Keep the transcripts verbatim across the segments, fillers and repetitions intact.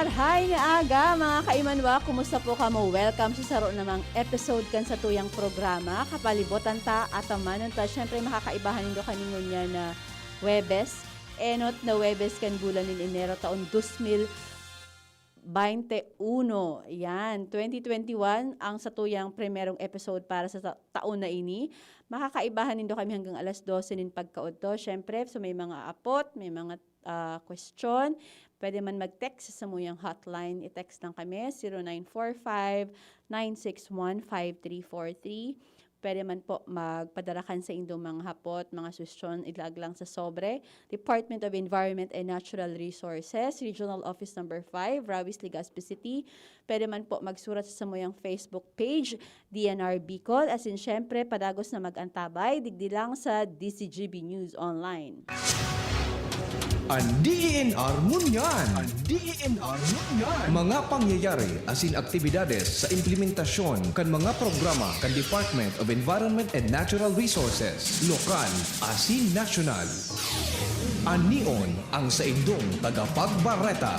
Hay nga aga, mga kaimanwa! Kumusta po kamo? Welcome sa saro namang episode kan satuyang programa, Kapalibotan Ta, Atamanon Ta. Siyempre, makakaibahan nindo kami ngunyan na Huwebes. Enot na Huwebes kan bulan nin Enero, taon dos mil bainte uno. Yan, twenty twenty-one ang satuyang primerong episode para sa ta-, taon na ini. Makakaibahan nindo kami hanggang alas dose nin pagkaodto. Siyempre, so may mga apot, may mga ah, kwestiyon, pwede man mag-text sa samuyang hotline. I-text lang kami, zero nine four five, nine six one, five three four three. Pwede man po magpadara kan saindong mga hapot, mga suhestyon, ilaag lang sa sobre, Department of Environment and Natural Resources, Regional Office Number five, Rawis, Legazpi City. Pwede man po magsurat sa samuyang Facebook page, D N R Bicol, asin siyempre, padagos na mag-antabay, digdi lang sa D C G B News Online. An D E N R ngunyan. An D E N R ngunyan. Mga pangyayari asin aktibidades sa implementasyon kan mga programa kan Department of Environment and Natural Resources, lokal asin nasyonal. An Neon, ang saindong tagapagbareta.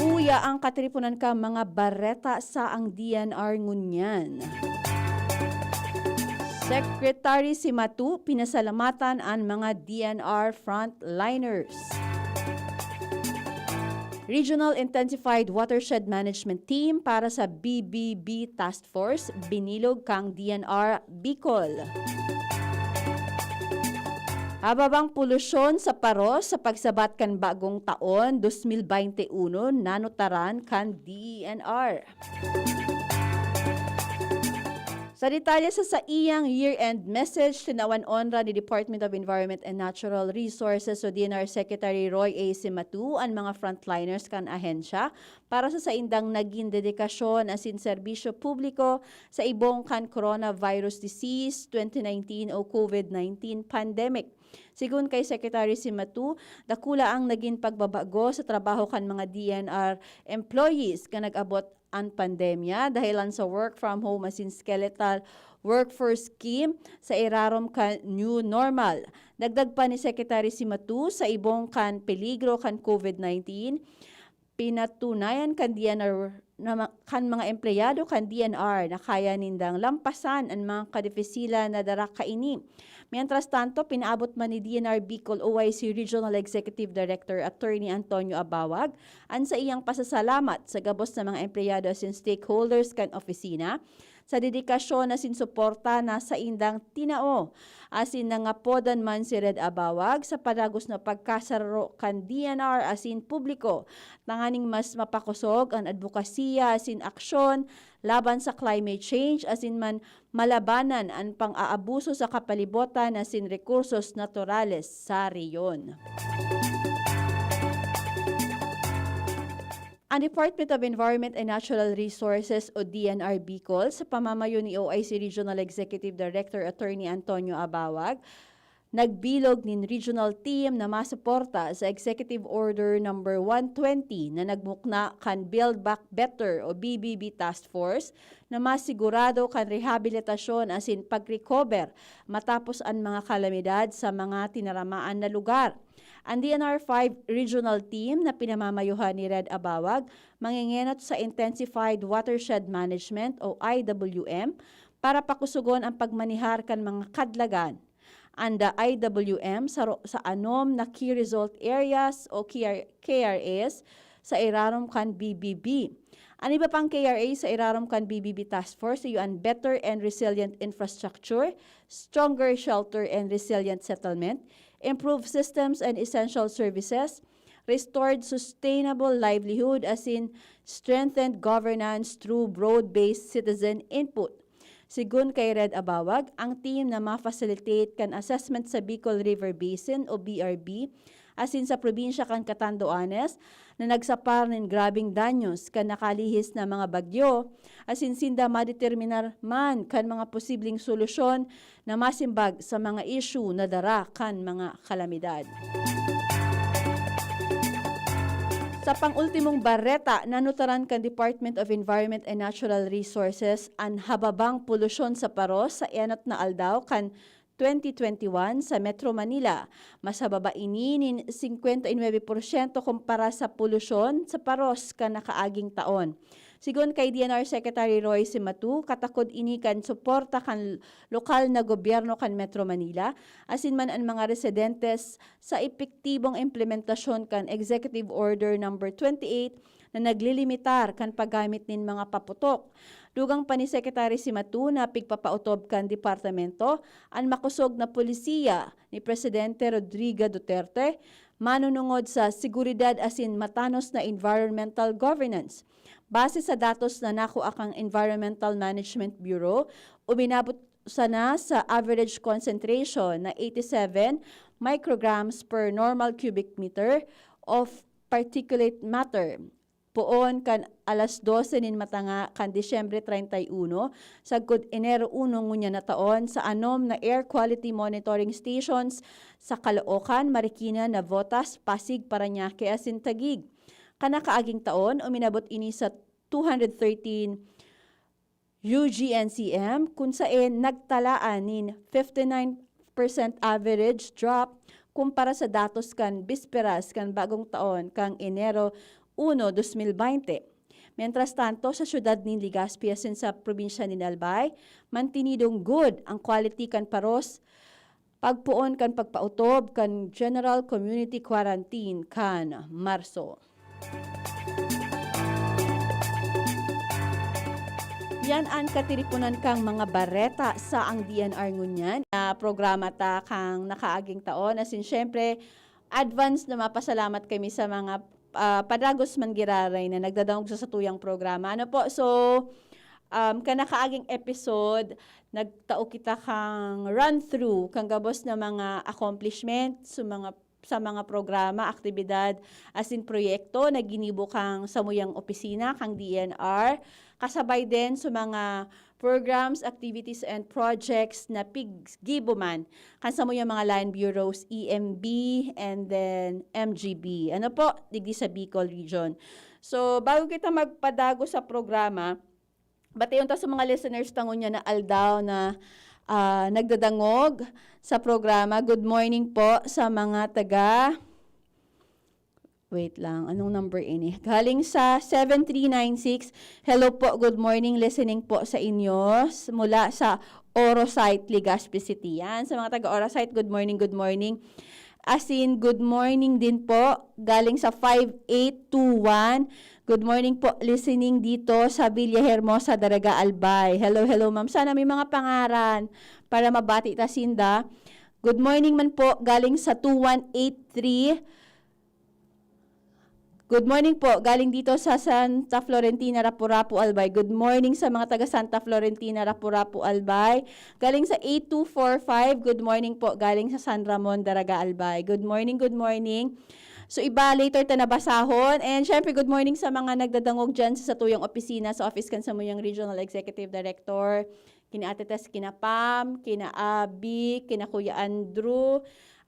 Uya ang katiriponan kan mga bareta sa ang D N R ngunyan. Secretary Cimatu pinasalamatan an mga D N R frontliners. Regional Intensified Watershed Management Team para sa B B B Task Force, binilog kan D N R Bicol. Hababang polusyon sa Paros sa pagsabat kan bagong taon, dos mil bainte uno, nanutaran kan D E N R. Sa detalye sa saiyang year-end message, tinawan onra ni Department of Environment and Natural Resources o D N R Secretary Roy A. Cimatu an mga frontliners kan ahensya para sa saindang nagin dedikasyon asin serbisyo publiko sa ibong kan coronavirus disease twenty nineteen o COVID nineteen pandemic. Sigon kay Secretary Cimatu, dakula ang nagin pagbabago sa trabaho kan mga D N R employees kan nag-abot an pandemya, dahelan sa work from home asin skeletal workforce scheme sa irarom kan new normal. Dagdag pa ni Secretary Cimatu, sa ibong kan peligro kan COVID nineteen, pinatunayan kan D N R na ma-, kan mga empleyado kan D N R na kaya nindang lampasan an mga kadifisilan na dara kaini. Mientras tanto, pinaabot man ni D N R Bicol O I C Regional Executive Director Attorney Antonio Abawag an saiyang pasasalamat sa gabos na mga empleyado asin stakeholders kan opisina sa dedikasyon asin suporta na saindang tinao. Asin nangapodan man si Red Abawag sa padagos na pagkasararo kan D N R asin publiko, tanganing mas mapakosog an adbokasiya asin aksyon laban sa climate change asin man malabanan an pang-aabuso sa kapalibotan asin rekursos naturales sa rehiyon. Ang Department of Environment and Natural Resources o D N R Bicol, sa pamamayo ni O I C Regional Executive Director Attorney Antonio Abawag, nagbilog nin regional team na masuporta sa Executive Order Number one twenty na nagmukna kan Build Back Better o B B B Task Force na masigurado kan rehabilitasyon asin pag-recover matapos an mga kalamidad sa mga tinaramaan na lugar. An D N R five Regional Team na pinamamayohan ni Red Abawag mangengenot sa Intensified Watershed Management o I W M para pakusogon an pagmanehar kan mga kadlagan. An D I W M saro sa anom na Key Result Areas o K R, K R As sa irarom kan B B B. An iba pang K R A sa irarom kan B B B Task Force iyo an Better and Resilient Infrastructure, Stronger Shelter and Resilient Settlement, Improved Systems and Essential Services, Restored Sustainable Livelihood asin Strengthened Governance through Broad-Based Citizen Input. Sigon kay Red Abawag, ang team na ma-facilitate kan assessment sa Bicol River Basin o B R B asin sa probinsya kan Catanduanes na nagsapar nin grabeng danyos kan nakalihis na mga bagyo, asin sinda madeterminar man kan mga posibleng solusyon na masimbag sa mga isyu na dara kan mga kalamidad. Sa pang-ultimong bareta, nanutaran kan Department of Environment and Natural Resources an hababang polusyon sa Paros sa enot na aldaw kan twenty twenty-one sa Metro Manila. Mas mababa ini nin singkwenta y nuebe porsyento kumpara sa polusyon sa paros kan nakaaging taon. Sigon kay D N R Secretary Roy Cimatu, katakod ini kan suporta kan lokal na gobyerno kan Metro Manila, asin man an mga residentes sa epektibong implementasyon kan Executive Order Number twenty-eight na naglilimitar kan paggamit nin mga paputok. Dugang pa ni Secretary Cimatu na pigpapaotob kan departamento an makosog na polisiya ni Presidente Rodrigo Duterte manunungod sa seguridad asin matanos na environmental governance. Base sa datos na nakua kan Environmental Management Bureau, uminabot sana sa average concentration na eighty-seven micrograms per normal cubic meter of particulate matter. Poon kan alas dose nin matanga kan Disyembre treinta y uno, sagkod Enero uno ngunyan na taon, sa anom na air quality monitoring stations sa Caloocan, Marikina, Navotas, Pasig, Parañaque asin Taguig. Kan nakaaging taon, uminabot ini sa two hundred thirteen U G N C M, kun saen nagtalaan nin fifty-nine percent average drop kumpara sa datos kan bisperas kan bagong taon kan Enero uno, dos mil baynte. Mientras tanto, sa siyudad nin Legazpi asin sa probinsya nin Albay, mantinidong good ang quality kan paros pagpoon kan pagpaotob kan General Community Quarantine kan Marso. Yan an katiriponan kang mga bareta sa ang D N R ngunyan. Ah, programa ta kang nakaaging taon. Asin, syempre, advance na mapasalamat kami sa mga, ah, padagos man giraray na nagdadangog sa satuyang programa. Ano po? So, um, kanakaaging episode, nagtao kita kang run-through, kang gabos na mga accomplishment, sa mga, sa mga programa, aktibidad, asin proyekto na ginibo kang samuyang opisina, kang D N R. Kasabay din sa mga programs, activities, and projects na piggibo man kan samuyang mga line bureaus, E M B, and then M G B. Ano po? Digdi sa Bicol Region. So, bago kita magpadago sa programa, bation ta sa mga listeners ta ngunyan na aldaw na, ah, nagdadangog sa programa. Good morning po sa mga taga Wait lang, anong number ini? Galing sa seven three nine six. Hello po, good morning. Listening po sa inyo s-, mula sa Orosite, Legazpi City. Yan, sa mga taga Orosite, good morning, good morning. Asin, good morning din po. Galing sa five eight two one. Good morning po. Listening dito sa Villahermosa, Daraga, Albay. Hello, hello, ma'am. Sana may mga pangaran para mabati ta sinda. Good morning man po. Galing sa two one eight three. Good morning po. Galing dito sa Santa Florentina, Rapu-Rapu, Albay. Good morning sa mga taga Santa Florentina, Rapu-Rapu, Albay. Galing sa eight two four five, good morning po. Galing sa San Ramon, Daraga, Albay. Good morning, good morning. So, iba, later ta nabasahon. And syempre, good morning sa mga nagdadangog dyan sa satuyang opisina, sa office kan samuyang Regional Executive Director, kina Ate Tess, kina Pam, kina Abby, kina Kuya Andrew,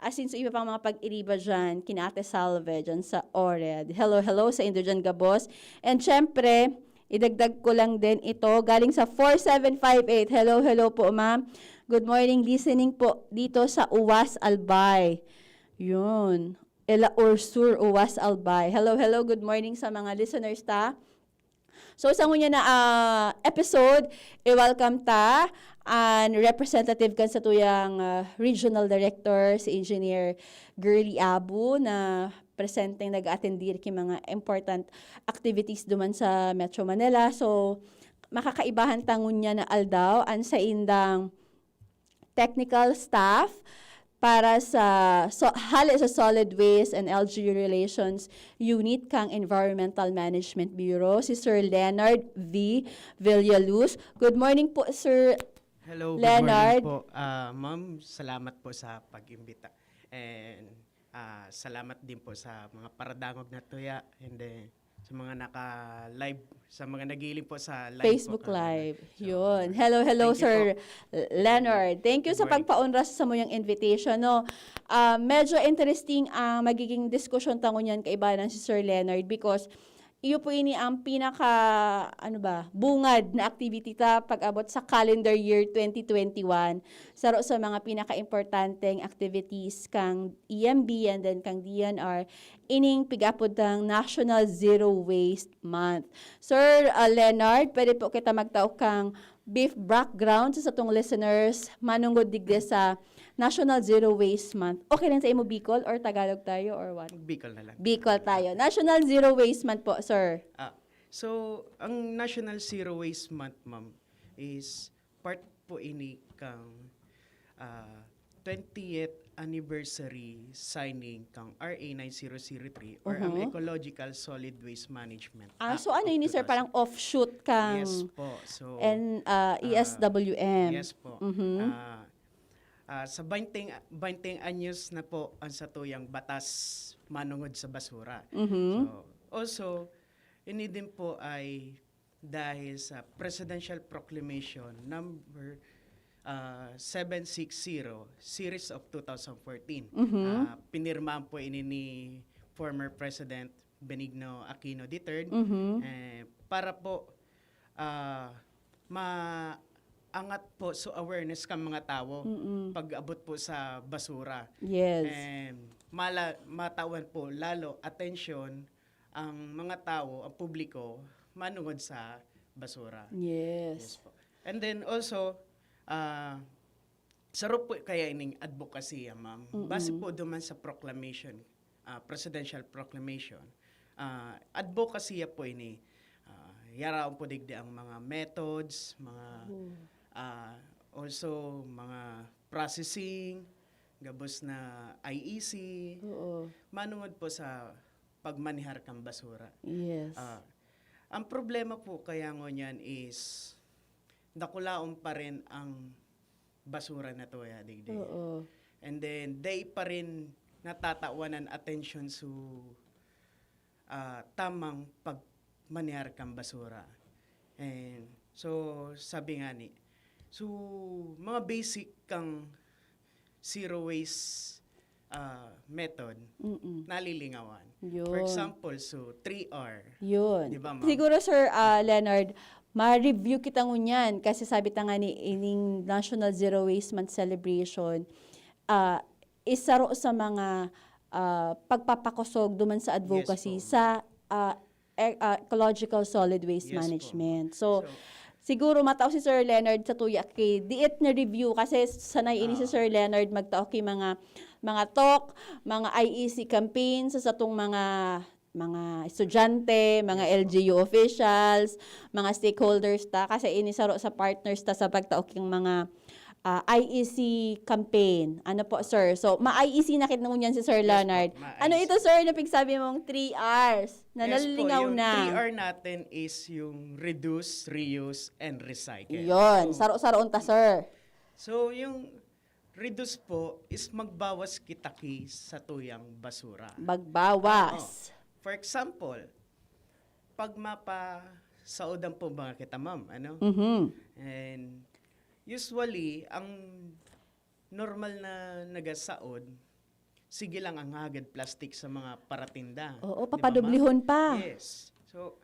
asin sa iba pang mga pag-iriba dyan, kina Ate Salve dyan sa Ored. Hello, hello sa indo dyan, gabos. And syempre, idagdag ko lang din ito, galing sa four seven five eight. Hello, hello po, ma'am. Good morning, listening po dito sa Uwas, Albay. Yun. Ela Ursur, Uwas, Albay. Hello, hello, good morning sa mga listeners ta. So, sa ngunyan na, ah, episode, i-welcome ta an representative kan satuyang, ah, regional director, si Engineer Girly Abu, na presenteng nag-aatendir ki mga important activities duman sa Metro Manila. So, makakaibahan ta ngunyan na aldaw an saindang technical staff para sa so, hale sa Solid Waste and L G U Relations Unit kang Environmental Management Bureau, si Sir Leonard V Villaluz. Good morning po, Sir. Hello, Leonard. Good morning po. Ah, ma'am, salamat po sa pag-imbita. And ah, salamat din po sa mga paradangog na tuya. And then, sa mga naka-live, sa mga nagiling po sa live Facebook po, ah, Live. so, Yun. Hello, hello, thank you Sir po. Leonard. Thank you Good sa morning. Pagpaunra sa samuyang invitation, no? Ah, medyo interesting ang magiging diskusyon ta ngunyan kaibanan si Sir Leonard because iyo po ini ang pinaka, ano ba, bungad na activity ta pag-abot sa calendar year twenty twenty-one. Saro sa mga pinaka-importanteng activities kang E M B and then kang D N R, ining pig-apod tang National Zero Waste Month. Sir, ah, Leonard, pwede po kita magtao kang brief background sa satong listeners manungod digdi sa National Zero Waste Month. Okay lang sa imo Bicol or Tagalog tayo or what? Bicol na lang. Bicol tayo. National Zero Waste Month po, sir. Ah, so, ang National Zero Waste Month, ma'am, is part po ini kang ah, twentieth anniversary signing kang R A nine zero zero three or ang Mhm. Ecological Solid Waste Management Ah, Act so ano of ini, sir? two thousand. Parang offshoot kang Yes po. So, and uh, ah, E S W M. Yes po. Mhm. Ah, ah, sa twenty, twenty anyos na po ang satuyang batas manungod sa basura. Mhm. So, also, ini din po ay dahil sa Presidential Proclamation number ah, seven six zero series of two thousand fourteen. Mhm. Ah, pinirmahan po ini ni former President Benigno Aquino the third Mhm. eh, para po ah, maangat po sa awareness kang mga tawo Mm-mm. pag-abot po sa basura. Yes. And mala, matawan po lalo atensyon ang mga tawo, ang publiko, manungod sa basura. Yes Yes. po. And then also, ah, saro po kaya ining advocacy, ma'am. Mm-mm. Base po duman sa proclamation, ah, presidential proclamation, ah, advocacy po ini. Ah, yaraon po digdi ang mga methods, mga Oh. ah, also mga processing, gabos na I E C, Oo. manungod po sa pagmanihar kang basura. Yes. Ah, ang problema po kaya ngunyan is dakulaon pa rin ang basura na to ya digdi. Oo. And then, dai pa rin natatawan ang atensyon sa ah, tamang pagmanihar kang basura. And so, sabi nga ni, so, mga basic kang zero waste ah, method, Mm-mm. nalilingawan. Yun. For example, so three R. Yun. Di ba, ma'am? Siguro, Sir ah, Leonard, ma-review kita ngunyan kasi sabi ta nga ni ining National Zero Waste Month celebration, ah, isaro sa mga ah, pagpapakosog duman sa advocacy Yes po. sa ah, e- ah, ecological solid waste Yes po. management. So, So, siguro matao si Sir Leonard sa tuya ki diit na review kasi sanay ini si Ah. Sir Leonard magtao ki mga mga talk, mga I E C campaign sa satong mga mga estudyante, mga Yes po. L G U officials, mga stakeholders ta kasi ini saro sa partners ta sa pagtao king mga ah, I E C campaign. Ano po, sir? So, ma-I E C na kita ngunyan si Sir Yes po, Leonard. ma-I E C. Ano ito, sir, na pigsabi mong three R's na Yes po, nalingaw yung na? three R natin is yung reduce, reuse, and recycle. Yun, So, saro-saroon ta, sir. So, yung reduce po is magbawas kita ki sa tuyang basura. Magbawas. Oo. For example, pag mapa saodan po mga kita, ma'am, ano? Mhm. And usually, ang normal na nagasaod, sige lang ang hagad plastic sa mga paratinda. Oo, Di ba, papadoblihon ma'am? pa. Yes. So,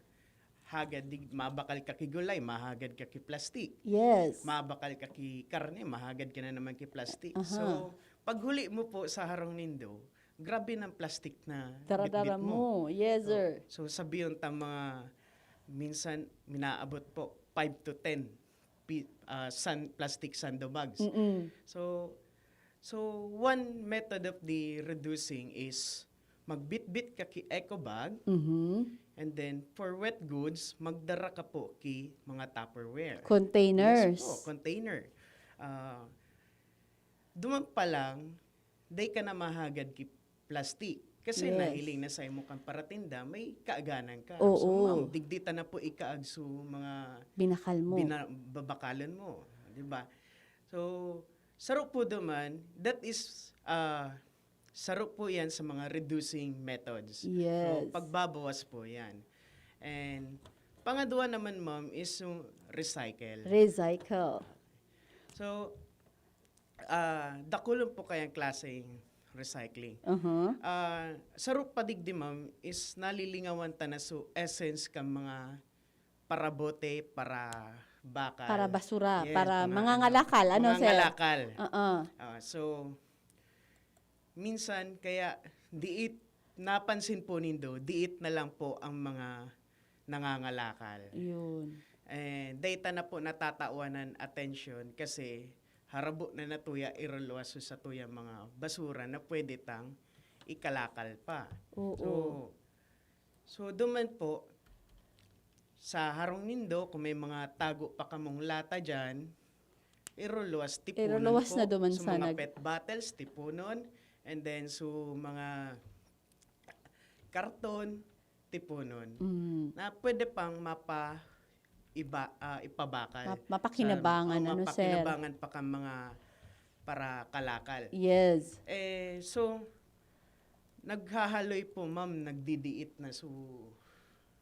hagad, di, mabakal ka ki gulay, mahagad ka ki plastic. Yes. Mabakal ka ki karne, mahagad ka na naman ki plastic. Aha. So, paghuli mo po sa harong nindo, grabe ng plastic na Dara-dara bitbit mo. mo. Yes, So, sir. So, sabihin ta mga, minsan, minaabot po, five to ten pi- ah, san, plastic sando bags. Mm-mm. So, so one method of the reducing is magbitbit ka ki eco bag, Mhm. and then for wet goods, magdara ka po ki mga Tupperware. Containers. Yes po, container. Ah, duman pa lang, dai ka na mahagad ki plastic. Kasi Yes. nahiling na sa imo kang paratinda, may kaaganan ka. So, Oo. ma'am, digdi ta na po ikaag so mga Binakal mo. bina- babakalon mo. Di ba? So, saro po duman, that is, ah, saro po yan sa mga reducing methods. Yes. So, pagbabawas po yan. And, pangadwa naman, ma'am, is yung recycle. Recycle. So, ah, dakulon po kayang klaseng recycling. Aha. Ah, saro pa digdi, ma'am, is nalilingawan ta na so essence kan mga parabote, para bakal. Para basura, Yes, para mga mangangalakal, ano, sir? Mangangalakal. Oo. Ah, so, minsan, kaya diit, napansin po nindo, diit na lang po ang mga nangangalakal. Yun. Eh, data na po natatawanan atensyon kasi harabo na natuya iruluwas sa tuya mga basura na pwede tang ikalakal pa. Oo. So, so duman po, sa harong nindo, kung may mga tago pa kamong lata dyan, iruluwas, tipunon Iruluwas po. na duman So, sa mga nag- pet bottles, tipunon. And then, so, mga karton, tipunon. Mm. Na pwede pang mapa iba, ah, ipabakal. Map- mapakinabangan, Sa- oh, ano, sir? Mapakinabangan pa kang mga para kalakal. Yes. Eh, so, naghahaloy po, ma'am, nagdidiit na. So,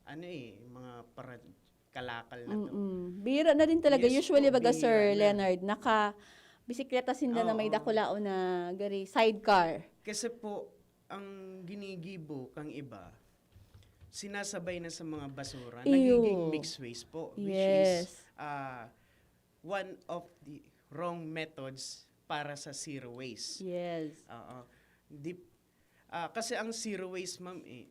ano eh, mga para kalakal na to. Mm-mm. Bihira na din talaga. Yes Usually, po, baga, Sir bihira na. Leonard, naka bisikleta sinda na may Oo. dakulaon na gari, sidecar. Kasi po, ang ginigibo kang iba, sinasabay na sa mga basura, Ew. Nagiging mixed waste po, which Yes. is ah, one of the wrong methods para sa zero waste. Yes. Oo. Di, ah, kasi ang zero waste, ma'am, eh,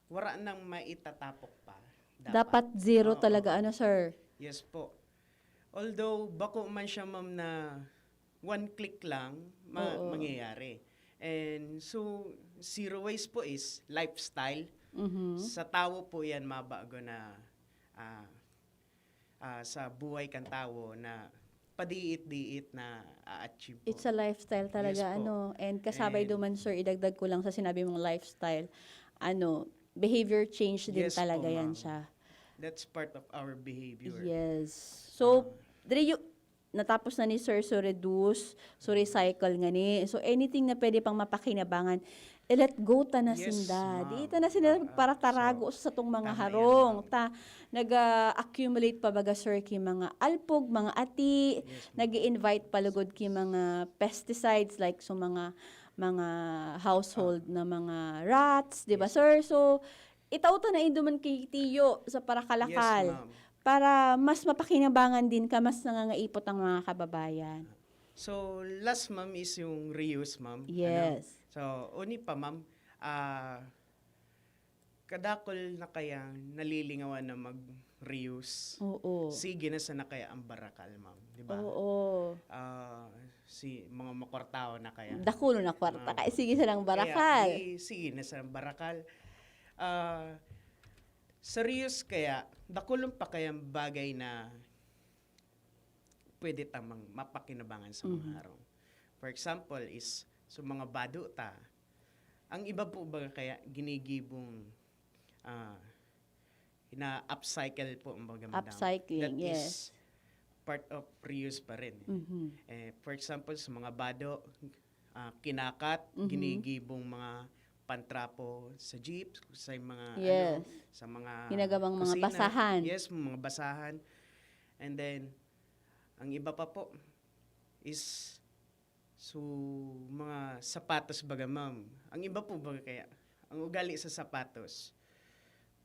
wala nang maitatapok pa. Dapat zero Oo. talaga, ano, sir? Yes po. Although, bako man siya, ma'am, na one click lang, ma- Oo. mangyayari. And so, zero waste po is lifestyle. Mhm. Sa tawo po yan, mabago na ah, ah, sa buhay kan tawo na padiit-diit na a-achieve po. It's a lifestyle talaga, Yes po. ano. And kasabay And- duman, sir, idagdag ko lang sa sinabi mong lifestyle, ano, behavior change din Yes po, talaga yan ma'am. siya. That's part of our behavior. Yes. So, Ah. diri yu-, natapos na ni sir, so reduce, so recycle ngani. So, anything na pwede pang mapakinabangan, i-let go ta na Yes, sinda. ma'am. Di ta na sila Ah, ah, magparatarago so, sa satong mga tama yan, harong. ma'am. Ta, nag-accumulate pa baga, sir, ki mga alpog, mga ati, Yes, ma'am. nag-i-invite pa lugod ki mga pesticides, like, so mga, mga household na mga rats, di ba, Yes. sir? So, itao ta na indo man ki tiyo sa parakalakal. Yes, ma'am. Para mas mapakinabangan din ka, mas nangangaipot ang mga kababayan. So, last, ma'am, is yung reuse, ma'am. Ano? Yes. So, uni pa, ma'am, ah, kadakol na kayang nalilingawan na mag-reuse. Oo. Sige na sana kaya ang barakal, ma'am. Di ba? Oo. Ah, si mga makwartaho na kaya. Dakulo na kwarta. Oo. Kaya sige silang Kaya, barakal. di, sige na silang barakal. Ah, sa reuse kaya, dakulon pa kayang bagay na pwede tamang mapakinabangan sa mga Mhm. harong. For example is, sa mga bado ta, ang iba po ba kaya ginigibong, ah, ina-upcycle po, ang baga, madam. Upcycling, That yes. Is part of reuse pa rin. Mhm. Eh, for example, sa mga bado, ah, kinakat, Mhm. ginigibong mga pantrapo sa jeep, sa mga, Yes. ano, sa mga Ginagawang mga kusina. Basahan. Yes, mga basahan. And then, ang iba pa po is, so, mga sapatos baga, ma'am. Ang iba po baga kaya, ang ugali sa sapatos,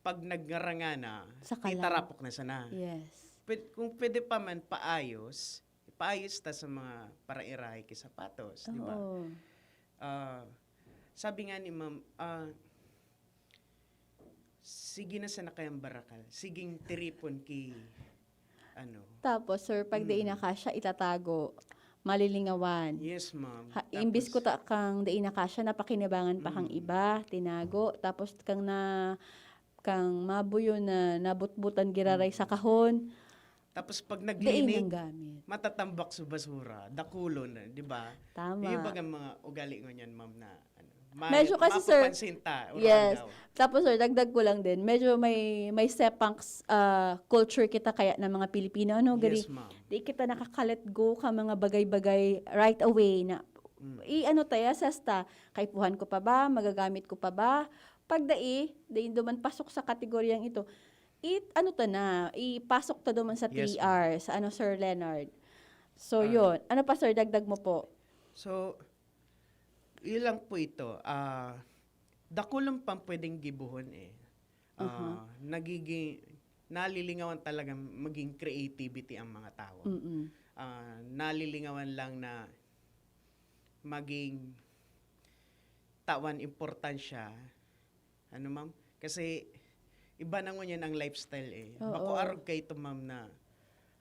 pag nagngaranga na, Saka lang. Itarapok na sana. Yes. Pwed-, kung pwede pa man, paayos, ipaayos ta sa mga parairahe ki sapatos, di ba? Oo. Ah, sabi nga ni ma'am, ah, sige na sana kayang barakal. Siging tiripon ki, ano. Tapos, sir, pag dai Mm. na kasya, itatago, malilingawan. Yes, ma'am. Ha, imbis ko Tapos, ta kang dai na kasya, napakinabangan pa kang Mm. iba, tinago, tapos kang na, kang mabuyo na nabutbutan giraray sa Mm. kahon, Tapos pag dai naglinig, nang gamit. Matatambak sa basura, dakulon na, di ba? Tama. Yung bagang mga ugali ngunyan, ma'am, na ano, ma- Medyo kasi, sir, mapapansin ta, yes. Uragaw. Tapos, sir, dagdag ko lang din, medyo may, may sepangs, ah, culture kita kaya ng mga Pilipino, ano, gari? Yes, ma'am. Di kita nakaka-let go ka mga bagay-bagay right away na, Mm. i-ano ta, i-assess ta, kaipuhan ko pa ba, magagamit ko pa ba? Pag dai, dai duman pasok sa kategoryang ito, it, ano ta na, ipasok ta duman sa Yes, T R, ma'am. Sa ano, Sir Leonard. So, Ah. Yun. Ano pa, sir, dagdag mo po? So, Yun lang po ito, ah, dakulon pang pwedeng gibohon eh. Aha. Ah, nagiging, nalilingawan talaga maging creativity ang mga tao. Mm-mm. Ah, nalilingawan lang na maging tawan importansya. Ano, ma'am? Kasi iba na ngunyan ang lifestyle eh. Oo. Bako arog kayo ito, ma'am, na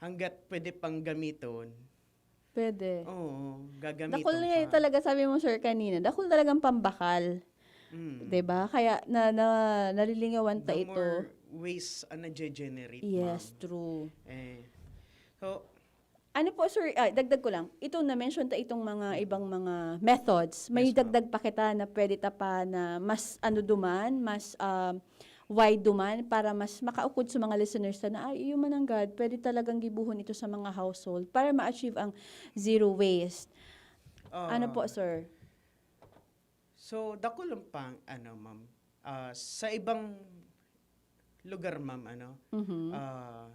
hanggat pwede pang gamiton, Pwede. Oo, gagamiton Dakul nga pa. Talaga, sabi mo, sir, kanina, dakul talagang pambakal. Mm. 'Di ba? Kaya na, na, nalilingawan ta The ito. More waste ang nagge-generate, Yes, ma'am. True. Eh, so, Ano po, sir, ah, dagdag ko lang, itong na-mention ta itong mga ibang mga methods, may Yes, ma'am. Dagdag pa kita na pwede ta pa na mas ano duman, mas um, wide duman para mas makaukod sa mga listeners ta na, ay, iyo man ang God, pwede talagang gibuhon ito sa mga household para ma-achieve ang zero waste. ah, Ano po, sir? So, dakulon pang, ano, ma'am, ah, sa ibang lugar, ma'am, ano, Mhm. ah,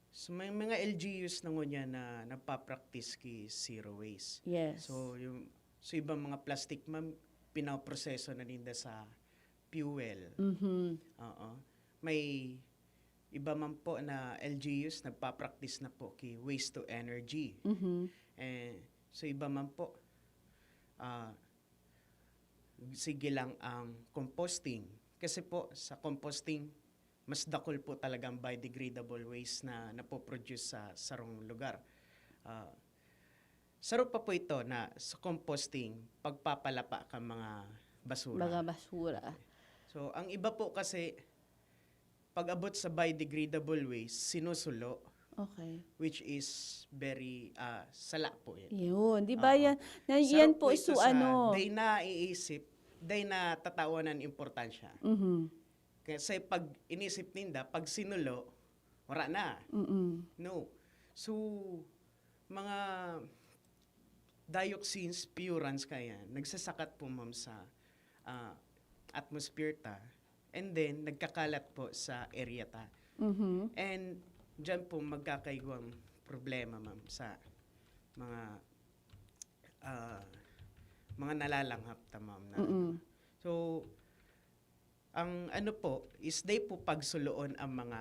so may mga L G Us na ngunyan na nagpa-practice ki zero waste. Yes. So, yung, so ibang mga plastic, ma'am, pinaproseso na ninda sa fuel. Mhm. Oo. May iba man po na L G Us nagpa-practice na po ki waste to energy. Mhm. Eh, so iba man po, ah, sige lang ang composting. Kasi po, sa composting, mas dakul po talagang biodegradable waste na napoproduce sa sarong lugar. Ah, saro pa po ito na sa composting, pagpapalapa ka mga basura. Mga basura. So, ang iba po kasi, pag-abot sa biodegradable waste, sinusulo, Okay. which is very, ah, sala po yan. Yun. Di ba Oo. yan? Na, Saro yan po, ito so sa, ano. Day na iisip, day na tatawan ng importansya. Mhm. Kasi pag inisip ninda, pag sinulo, wala na. Mm-mm. No. So, mga dioxins, furans kaya, nagsasakat po, ma'am, sa ah, atmosphere ta. And then, nagkakalat po sa area ta. Mhm. And dyan po magkakaigwang problema, ma'am, sa mga ah, mga nalalanghap ta, ma'am. Na, Mm-mm. So, ang ano po, is day po pagsuloon ang mga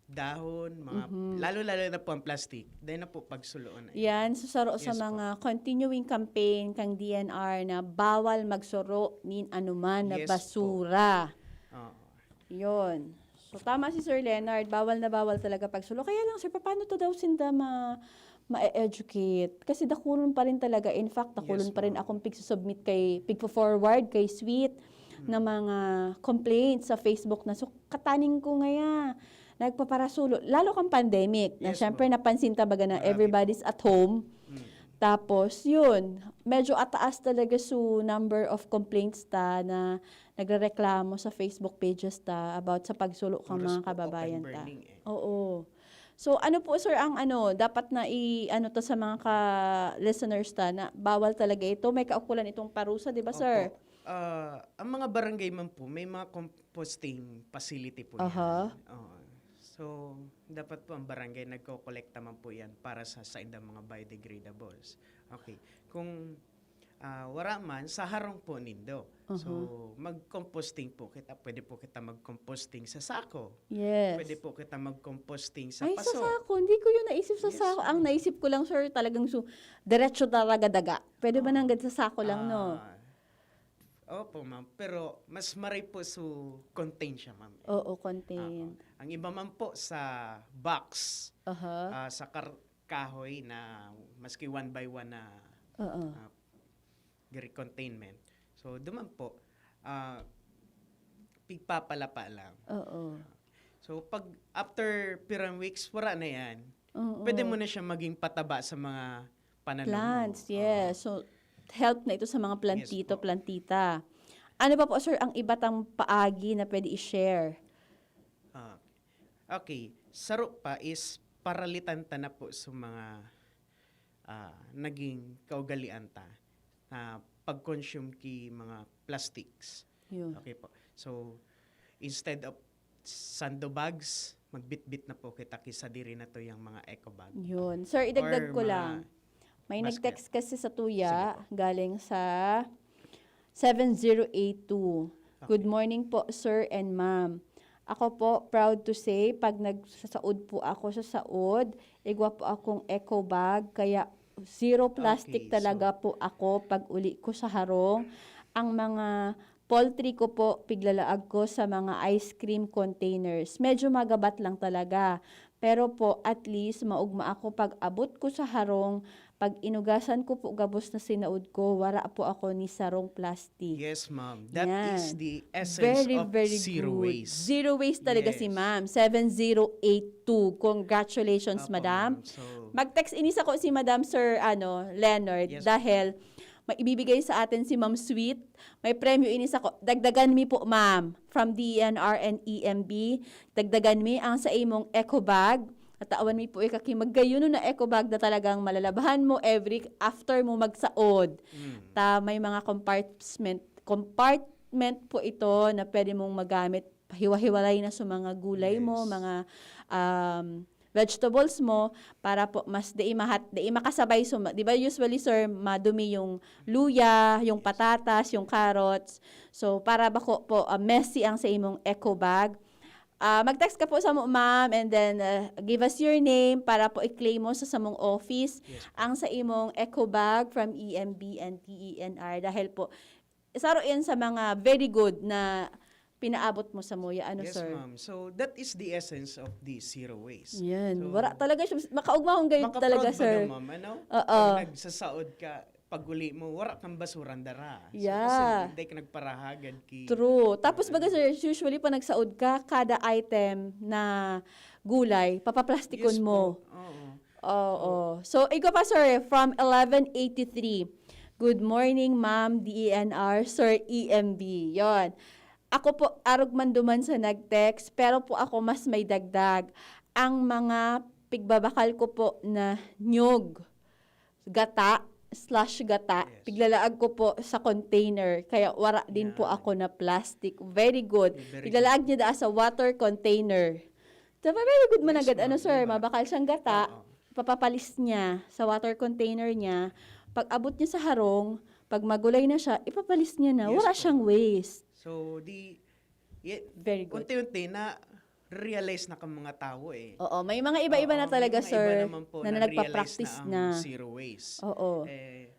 dahon, mga, Mhm. lalo-lalo na po ang plastic, day na po pagsuloon. Yan, so saro sa Yes po. Mga continuing campaign kang D N R na bawal magsuro nin anuman na Yes po. Basura. Oo. Yun. So, tama si Sir Leonard, bawal na bawal talaga pagsulo. Kaya lang, sir, paano to daw sinda ma ma-educate? Kasi dakulon pa rin talaga. In fact, dakulon Yes, pa rin ma'am. Akong pigsusubmit kay, pigfo-forward kay Sweet na mga complaints sa Facebook na, so, kataning ko ngaya, nagpaparasulo. Lalo kang pandemic, na Yes, syempre ma'am. Napansin ta baga na Marami everybody's at home. Mm. Tapos, yun, medyo ataas talaga su number of complaints ta na nagrereklamo sa Facebook pages ta about sa pagsulo kan Puros mga po kababayan open ta. burning eh. Oo. So, ano po, sir, ang ano, dapat na i-ano ta sa mga ka-listeners ta na bawal talaga ito? May kaukulan itong parusa, di ba, sir? Opo. Ah, ang mga barangay man po, may mga composting facility po Aha. yan. Oo. So, dapat po ang barangay nagko-kolekta man po yan para sa, sa indang mga biodegradables. Okay. Kung ah, wara man, sa harong po nindo. So, Aha. Mag-composting po kita. Pwede po kita mag-composting sa sako. Yes. Pwede po kita mag-composting sa Ay, sa paso. Sako. Hindi ko yun naisip sa Yes, Sako. Ang ma'am. Naisip ko lang, sir, talagang su diretso talaga daga. Pwede ba Oo. Nanggad sa Sako lang, no? Ah, opo, ma'am. Pero mas maray po su contain siya, ma'am. Oo, contain. Oo. Ang iba man po sa box, Aha. ah, sa kar- kahoy na maski one by one na Oo. ah, giri containment. So, duman po, ah, pigpapalapa lang. Oo. So, pag after pirang weeks, wala na yan. Oo. Pwede mo na siya maging pataba sa mga pananom mo. Plants, yes. So, help na ito sa mga plantito, Yes po. Plantita. Ano pa po, sir, ang iba tang paagi na pwede i-share? Ah, okay. Saro pa is paralitan ta na po sa mga ah, naging kaugalian ta na pag-consume ki mga plastics. Yun. Okay po. So, instead of sando bags, magbitbit na po kita ki sadiri na to yung mga eco bag. Yun. Sir, idagdag Or ko mga lang. May nag-text kasi sa tuya, galing sa seven zero eight two. Good morning po, sir and ma'am. Ako po, proud to say, pag nagsasaod po ako sa saod, igwa po akong eco bag, kaya zero plastic talaga po ako pag uli ko sa harong. Ang mga poultry ko po, piglalaag ko sa mga ice cream containers. Medyo magabat lang talaga. Pero po, at least, maugma ako pag abot ko sa harong, pag inugasan ko po gabos na sinaod ko, wara po ako ni sarong plastic. Yes, ma'am. That is the essence of zero waste. Zero waste talaga si ma'am. seven zero eight two. Congratulations, madam. Mag-text ini sako si Madam Sir ano, Leonard dahil may ibibigay sa atin si Ma'am Sweet. May premyo ini sako. Dagdagan mi po, ma'am, from D E N R and E M B. Dagdagan mi ang sa imong eco bag. At awan mi po ikaki magayuno na eco bag na talagang malalabahan mo every after mo magsaod. Ta may mga compartment compartment po ito na pwede mong magamit pahiwa-hiwalay na sa mga gulay mo, mga um, vegetables mo para po mas dai mahat dai makasabay so di ba usually sir madumi yung luya, yung patatas, yung carrots. So para bako po uh, messy ang sa imong eco bag. Uh, mag-text ka po sa mo, ma'am, and then uh, give us your name para po i-claim mo sa samong office yes, ang sa imong eco bag from E M B and T E N R dahil po saro yan sa mga very good na pinaabot mo sa muya, ano, yes, sir? Yes, ma'am. So, that is the essence of the zero waste. Yan. So, wala talaga siya. Makaugma kong gayud talaga, sir. Maka-proud ka, ma'am, ano? Oo. Pag nagsasaod ka, pag uli mo, wala kang basurang dara. So, yeah. Kasi hindi ka nagparahagad ki... True. Tapos, baga, sir, usually, pag nagsaod ka, kada item na gulay, papaplastikon yes, mo. Po. Oo. Oo. So, ikaw pa, sir, from eleven eighty-three. Good morning, Ma'am D E N R, Sir E M B. Yon. Ako po, arog man duman sa nag-text, pero po ako mas may dagdag. Ang mga pigbabakal ko po na nyog, gata, slash gata, yes, piglalaag ko po sa container. Kaya wara din yeah. po ako na plastic. Very good. Very piglalaag good. Niya daa sa water container. Diba, very good man agad, ano, sir? Diba? Mabakal siyang gata. Uh-oh. Papapalis niya sa water container niya. Pag abot niya sa harong, pag magulay na siya, ipapalis niya na. Yes, wala siyang waste. So, di, y- Very good. Unti-unti na realize na kang mga tao eh. Oo, may mga iba-iba Oo, na talaga, sir, iba na, na nagpa-practice na, na. Zero waste. Oo. Eh,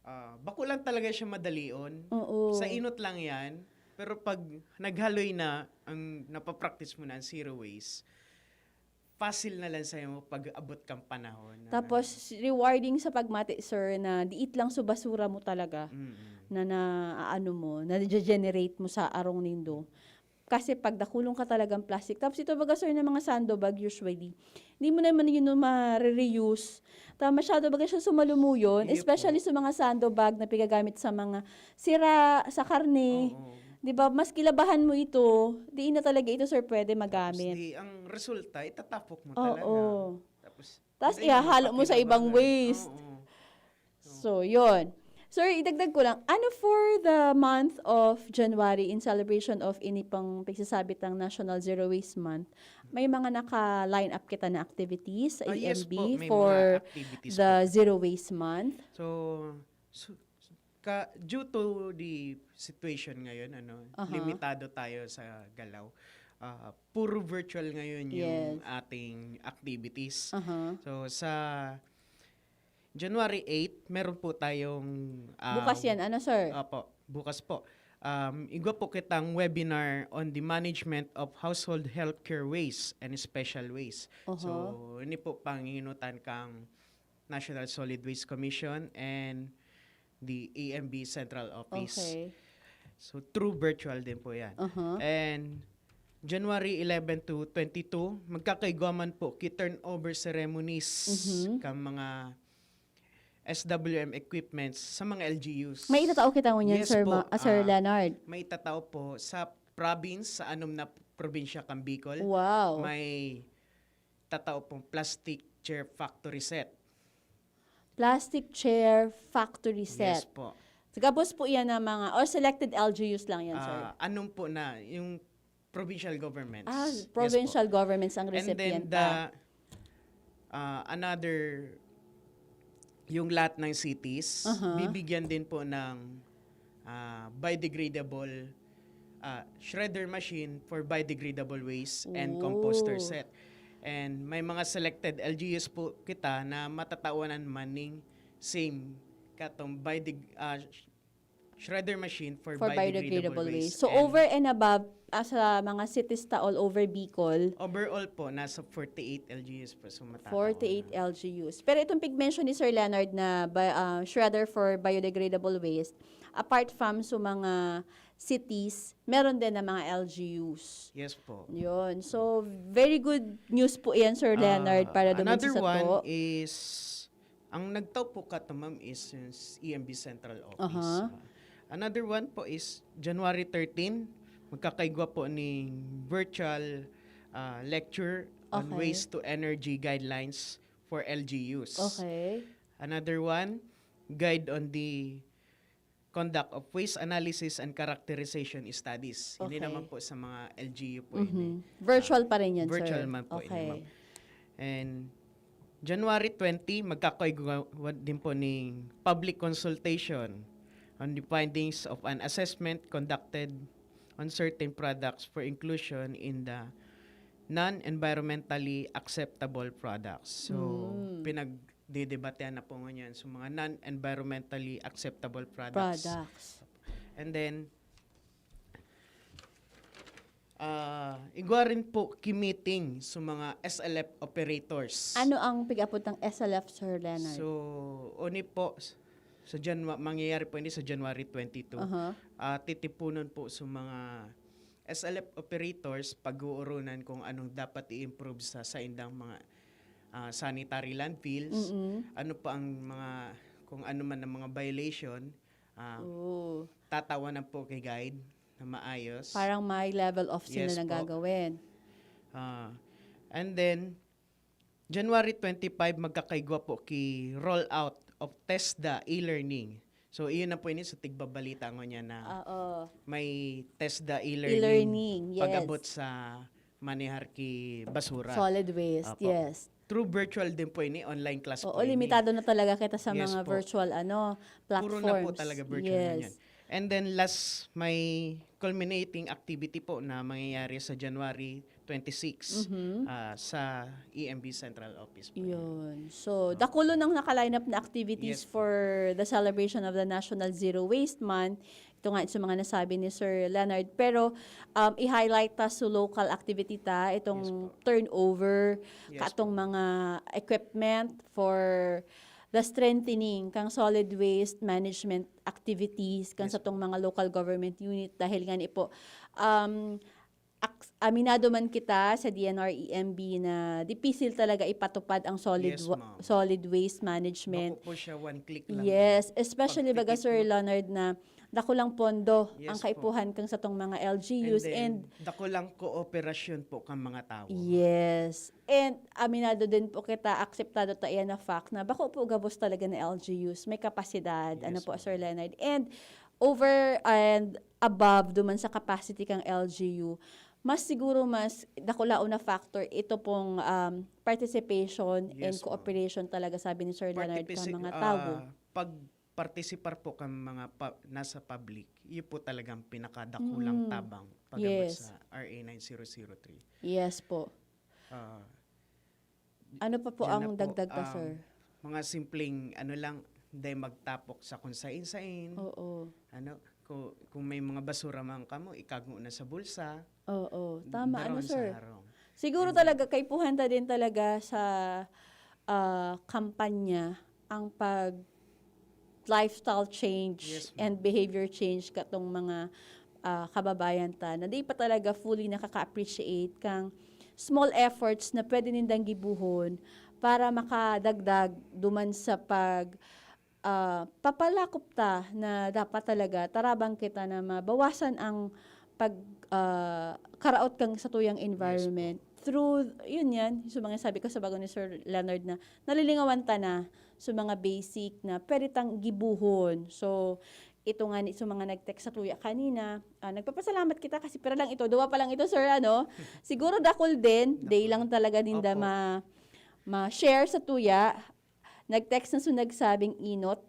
uh, bako lang talaga siya madalion. Oo. Sa inot lang yan. Pero pag naghaloy na, ang napapractice mo na ang zero waste, facile na lang sa'yo pag abot kang panahon. Tapos, rewarding sa pagmati, sir, na diit lang so basura mo talaga mm-hmm. na naaano mo, na-generate mo sa arong nindo. Kasi pag dakulong ka talagang plastic. Tapos ito baga, sir, na mga sando bag usually. Hindi mo naman yun ma-reuse. Ta masyado baga siya sumalumuyon, especially po. Sa mga sando bag na pigagamit sa mga sira, sa karne. Oo. Di ba, mas kilabahan mo ito, di na talaga ito, sir, pwede magamit. Tapos di, ang resulta, itatapok mo Oo. Talaga. Tapos, Tapos ihahalo mo sa ibang waste. Oo. So, yun. Sir, idagdag ko lang, ano for the month of January in celebration of ini pang pagsasabi tang National Zero Waste Month, may mga naka-line up kita na activities sa ah, yes E M B po, for the po. Zero Waste Month? So, so, Ka, due to the situation ngayon, ano, uh-huh. Limitado tayo sa galaw. Uh, puro virtual ngayon yung yes. Ating activities. Uh-huh. So sa January eight, meron po tayong uh, bukas yan, ano sir? Opo, bukas po. Um, igwa po kitang webinar on the management of household healthcare waste and special waste. Uh-huh. So, ini po panginutan kang National Solid Waste Commission and the A M B Central Office. Okay. So, through virtual din po yan. Uh-huh. And January eleven to twenty-two, magkakaigwa man po ki turnover ceremonies mm-hmm. Kang mga S W M equipments sa mga L G Us. May itatao kita ngunyan, yes, Sir, po, Ma- uh, Sir uh, Leonard. May itatao po sa province, sa anom na probinsya kang Bicol. Wow. May tatao pong plastic chair factory set. Plastic chair factory set. Yes po. Gabos po yan ng mga, or selected L G Us lang yan, sir? Ah, anong po na, yung provincial governments. Ah, provincial yes, governments ang recipient. And then the, uh, another yung lahat ng cities, Aha. bibigyan din po ng, ah, biodegradable, ah, shredder machine for biodegradable waste and composter Ooh. set. And may mga selected L G Us po kita na matatawanan man ning same katong biodeg-, ah, sh-, shredder machine for For biodegradable biodegradable waste. waste. So, And over and above, ah, sa mga cities ta all over Bicol, Overall po, nasa forty-eight L G Us po. So, matatawanan. forty-eight L G Us. Pero itong pig-mention ni Sir Leonard na bi-, ah, shredder for biodegradable waste, apart from sa mga cities, meron din na mga L G Us. Yes po. Yun. So, very good news po yan, Sir Leonard, Ah, para duman another sa one sato. is, ang nagtaw po kato, ma'am, is yung s-, E M B Central Office. Aha. Ah, another one po is January thirteen, magkakaigwa po ning virtual, ah, lecture on Okay. waste to energy guidelines for L G Us. Okay. Another one, guide on the conduct of waste analysis and characterization studies. Hindi Okay. naman po sa mga L G U po yun eh. Mhm. Virtual Ah, pa rin yan, virtual sir. man po yun, Okay. ma'am. And January twenty, magkakaigwa din po ning public consultation on the findings of an assessment conducted on certain products for inclusion in the non-environmentally acceptable products. So, Mm. pinagdedebatehan na po ngunyan. So, mga non-environmentally acceptable products. Products. And then, ah, igwa rin po ki meeting sa mga S L F operators. Ano ang pig-apod ng S L F, Sir Leonard? So, oni po, s-, sa Janua-, mangyayari po ini sa January twenty-two. Aha. Ah, titipunon po sa mga S L F operators, pag-uoronan kung anong dapat i-improve sa saindang mga, ah, sanitary landfills. Mm-mm. Ano pa ang mga, kung ano man ang mga violation, ah, Oo. tatawanan po kay guide na maayos. Parang may level of sila Yes na po. gagawin. Ah, and then, January twenty-five, magkakaigwa po ki rollout of TESDA e-learning. So, iyon na po ini sa tigbabalita ngunyan na Oo. may TESDA e-learning E-learning, yes. pag-abot sa manehar ki basura. Solid waste, Opo. yes. Through virtual din po ini, online class Oo, po ini. limitado na talaga kita sa Yes mga po. virtual, ano, Puro na po platforms. talaga virtual na Yes. yan. And then last, may culminating activity po na mangyayari sa January twenty-six, Mhm. ah, sa E M B Central Office po yun. Yun. So, Ah. dakulo nang naka-line up na activities Yes po. for the celebration of the National Zero Waste Month. Ito nga sa mga nasabi ni Sir Leonard. Pero, um, i-highlight ta sa local activity ta, itong Yes po. turnover, Yes katong po. mga equipment for the strengthening kang solid waste management activities kan Yes satong po. mga local government unit. Dahil nga ni po, um, ak-, aminado man kita sa D N R E M B na dipisil talaga ipatupad ang solid Yes, wa-, ma'am. solid waste management. Bako po siya, one click lang Yes, po. especially baga, Pagpikit Sir mo. Leonard, na dakulang pondo Yes ang po. kaipuhan kang satong mga L G Us And then, and dakulang kooperasyon po kang mga tawo. Yes. And aminado din po kita, akseptado ta iyan na fact na bako po gabos talaga na L G Us may kapasidad. Ano Yes, po, ma'am. Sir Leonard? And over and above duman sa capacity kang L G U, mas siguro mas dakulaon na factor ito pong, um, participation and Yes, ma'am. cooperation talaga, sabi ni Sir Leonard, Partipisi-, ka mga tawo. ah, pag-participar po kang mga pa-, nasa public, yun po talagang pinakadakulang Mm. tabang pag-abot Yes. sa R A nine zero zero three. Yes po. Ah, Ano pa po Diyan na ang po, dagdag ta, um, sir? mga simpleng ano lang, dai magtapok sa kung sain-sain. Oo. Ano, ku-, kung may mga basura man kamo, ikago na sa bulsa. Oo, tama. Ano, Daraon sa sir? harong. Siguro And talaga, kaipuhan ta din talaga sa, ah, kampanya ang pag lifestyle change Yes, ma'am. and behavior change katong mga, ah, kababayan ta na di pa talaga fully nakaka-appreciate kang small efforts na pwede nindang gibuhon para makadagdag duman sa pag, ah, papalakop ta na dapat talaga tarabang kita na mabawasan ang pag, ah, karaot kang satuyang Yes po. environment. Through, yun yan, yung sa mga sabi ko sa bago ni Sir Leonard na nalilingawan ta na sa mga basic na pwede tang gibuhon. So, ito nga ni, sa mga nag-text satuya kanina, ah, nagpapasalamat kita kasi pira lang ito, duwa pa lang ito, sir, ano? Siguro dakul din, day Dakul. lang talaga ninda Opo. ma-, ma-share satuya. Nag-text na so nagsabing inot.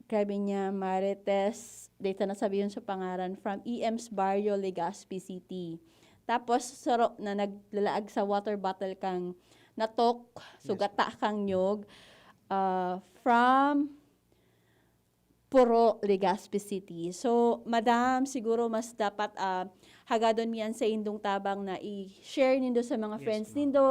Sabi niya, Marites, data na sabihin sa pangaran, from E M's Barrio, Legazpi City. Tapos, saro na naglalaag sa water bottle kang natok, so Yes. gata kang nyog, ah, from Puro, Legazpi City. So, madam, siguro mas dapat ah, hagadon mi an saindong tabang na i-share nindo sa mga Yes, friends ma'am. nindo,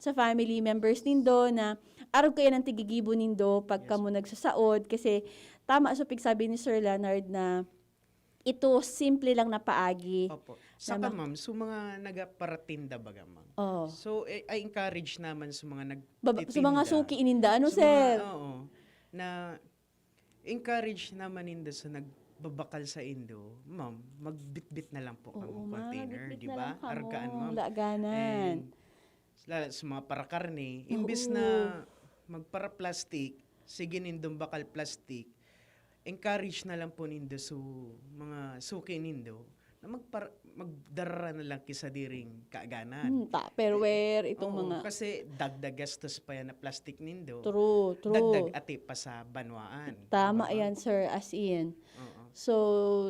sa family members nindo na arog kaiyan an tigigibo nindo pag Yes, kamo nagsasaod. Kasi tama so pigsabi ni Sir Leonard na ito simple lang na paagi. Opo. Saka Tama. Ma'am, so mga nagaparatinda baga ma'am. Oh. So, eh, I encourage naman sa mga nag Baba, sa mga suki ininda, ano, sa sir? Mga, oo. Na encourage naman ninda sa nagbabakal sa indo, ma'am, magbitbit na lang po Oo, kamo ma'am, container, bitbit di na ba? lang kamo, Argaan, ma'am. Laganan. And lalo sa mga parakarne, imbis Oo. na magpara-plastic, sige nindong bakal plastic, encourage na lang po nindo so mga suki nindo na magpara, magdara na lang ki sadiring kaaganan. Hmm, Tupperware, itong Oo, mga... Kasi dagdag gastos pa yan na plastic nindo. True, true. Dagdag ati pa sa banwaan. Tama Di ba? Yan, sir, as in. Oo. So,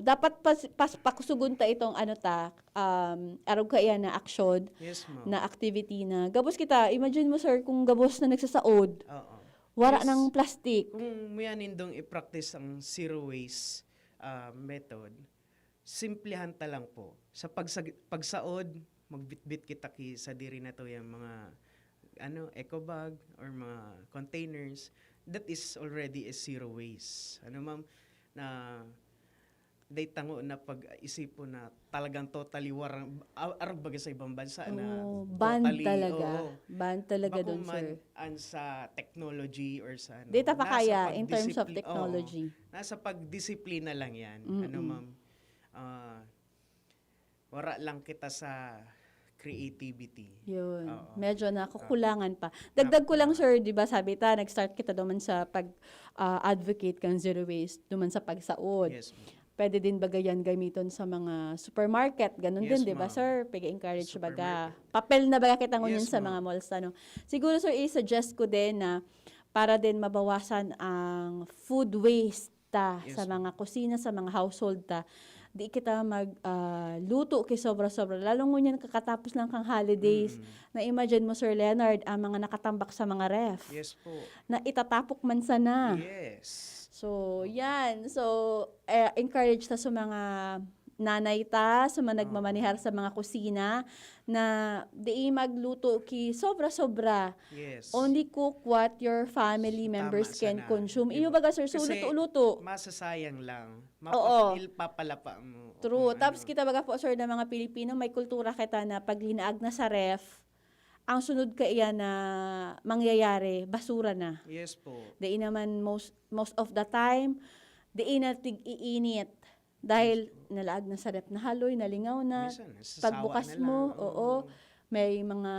dapat pas, pas, pakusugon ta itong ano ta, um, arog kaiyan na aksyon, Yes, ma'am. Na activity na. Gabos kita, imagine mo, sir, kung gabos na nagsasaod, Oo. wara Yes. Ng plastic. Kung muya nindong i-practice ang zero waste ah, method, simplihan ta lang po. Sa pagsag- pagsaod, magbitbit kita ki sadiri na to yung mga ano, eco bag or mga containers. That is already a zero waste. Ano ma'am, na day tango na pag-isipon na talagang totally warang a- arog baga sa ibang bansa na Oo, ban totally, talaga. Oo. Ban talaga Bako doon, man sir. Ang sa technology or sa ano. Data pa Nasa kaya in terms of pagdisiplin- technology? Oo, nasa pagdisiplina lang yan. Mm-mm. Ano ma'am, ah, wara lang kita sa creativity. Yun. Oo. Medyo nakukulangan pa. Dagdag ko lang, sir, di ba sabi ta, nag-start kita duman sa pag-advocate kang zero waste, duman sa pagsaod. Yes, ma'am. Pwede din baga yan gamiton sa mga supermarket. Ganun Yes, din, di ba, ma'am. sir? Pag-encourage baga. Supermarket. Papel na baga kita ngunyan Yes, sa ma'am. Mga malls. Ano? Siguro, sir, i-suggest ko din na para din mabawasan ang food waste ta Yes, sa ma'am. Mga kusina, sa mga household ta, di kita mag ah, luto ki sobra-sobra. Lalo ngunyan kakatapos lang kang holidays. Mm. Na-imagine mo, Sir Leonard, ang mga nakatambak sa mga ref. Yes po. Na itatapok man sana. Yes. So, yan. So, eh, encourage ta sa mga nanay ta, sa mga nagmamanihar sa mga kusina, na di magluto ki sobra-sobra. Yes. Only cook what your family Tama members can sana. consume. Iyo Diba? baga, sir, sulit Kasi luto. Masasayang lang. Oo. Mapapil papalapa mo. True. Kung Tapos ano. Kita baga po, sir, na mga Pilipino, may kultura kita na pag linaag na sa ref, ang sunod kaiyan na mangyayari, basura na. Yes po. Dai naman most, most of the time, dai na tig-iinit. Dahil nalaag na sa ref, nahaloy, nalingaw na. Minsan, nasasawa Pagbukas na mo, lang. Oo, may mga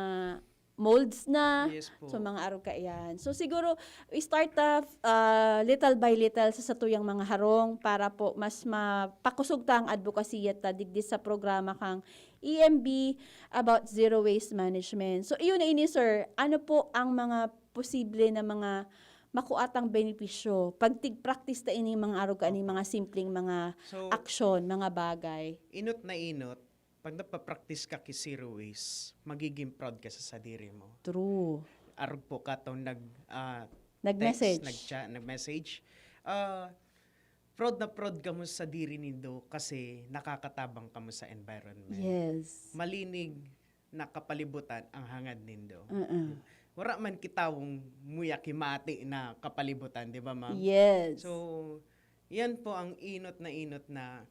molds na. Yes po. So, mga arog kaiyan. So, siguro, we start off uh, little by little sa satuyang mga harong para po mas mapakusog ta ang advokasya ta digdi sa programa kang E M B about zero waste management. So, iyon na ini, sir. Ano po ang mga posible na mga makuatang benepisyo pag tig-practice ta ini mga arog kaiyan, mga simpleng mga So, aksyon, mga bagay? Inot na inot, pag napapractice ka ki zero waste, magiging proud ka sa sadiri mo. True. Arog po katong nag ah, Nag-message. Text, nag-chat, nag-message. Ah, proud na proud kamo sa diri nindo kasi nakakatabang kamo sa environment. Yes. Malinig na kapalibutan ang hangad nindo. Mm-mm. Wala man kitawong muya ki mati na kapalibutan, di ba, ma'am? Yes. So, yan po ang inot na inot na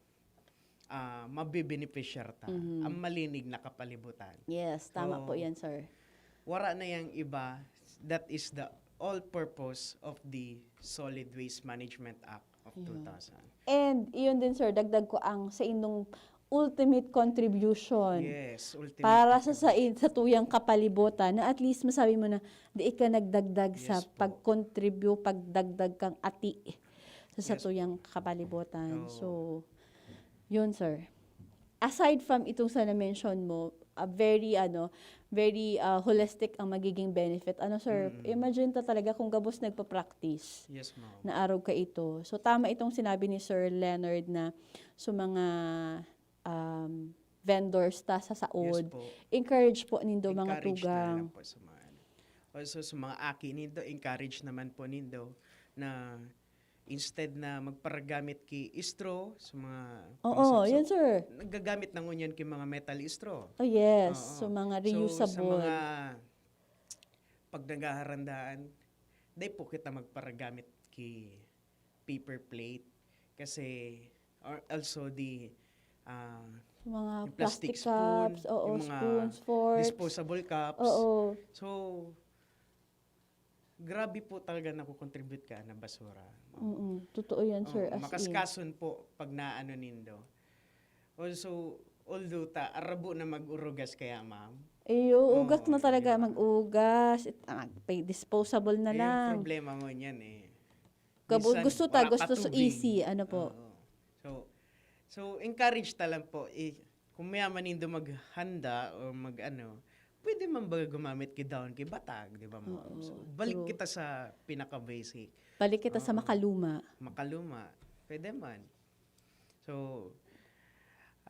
ah, mabibenepisyar ta. Mhm. Ang malinig na kapalibutan. Yes, tama So, po yan, sir. Wala na yang iba, that is the all purpose of the Solid Waste Management Act of Ayun. two thousand. And iyon din, sir, dagdag ko ang sa inyong ultimate contribution Yes, ultimate para sa, sa, contribution. Sa tuyang kapalibutan na at least masabi mo na di ka nagdagdag sa Yes po. Pag-contribute, pagdagdag kang ati sa, sa Yes po. Tuyang kapalibutan. Oo. So, yun, sir. Aside from itong sa na-mention mo, a very, ano, very, ah, holistic ang magiging benefit. Ano, sir? Mm. Imagine ta talaga kung gabos nagpa-practice. Yes, ma'am. Na arog ka ito. So, tama itong sinabi ni Sir Leonard na sa mga, um, vendors ta sa saod, yes po, encourage po nindo, mga tugang. Encourage na lang po sa mga ano. Also, sa mga aki nindo, encourage naman po nindo na instead na magparagamit ki straw sa mga, oo, pangsapsap, yun, sir, nagagamit na ngunyan ki mga metal straw. Oh, yes. Oo. So, mga reusable. So, sa mga pag naghaharandaan, dai po kita magparagamit ki paper plate. Kasi, or also the, ah, mga plastic cups, oo, yung mga spoons, forks, disposable cups. Oo. So, grabe po talaga nakokontribute ka na basura. Oo, totoo yan, sir, oo, as in. Makaskason po pag naano nindo. Also, although ta, arabo na mag-urugas kaya, ma'am. Eh, oo, ugat na talaga, mag-ugas. It-, ah, pa-, disposable na lang. Eh, yung problema mo niyan eh. Gabo-, minsan, gusto ta, wala ka gusto sa tubig. Easy, ano po? Oo. So, so, encourage ta lang po. Eh, kung mayaman nindo maghanda o mag-ano, pwede man baga gumamit ki dahon ki batag, di ba, ma'am? Oo, true. So, balik kita sa pinaka-basic. Balik kita sa makaluma. Oo. Makaluma. Pwede man. So,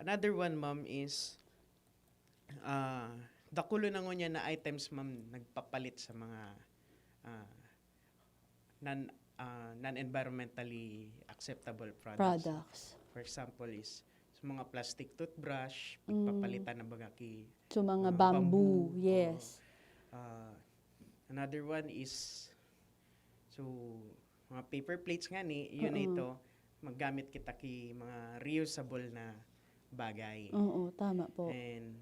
another one, ma'am, is, ah, dakulo na ngunyan na items, ma'am, nagpapalit sa mga, ah, non, ah, non-environmentally acceptable products. Products. For example is, sa mga plastic toothbrush, mm, pagpapalitan na baga ki, so, mga, ah, bamboo, bamboo, yes. Oo. Ah, another one is, so, mga paper plates nga ni, yun na, mm, ito, maggamit kita ki mga reusable na bagay. Oo, tama po. And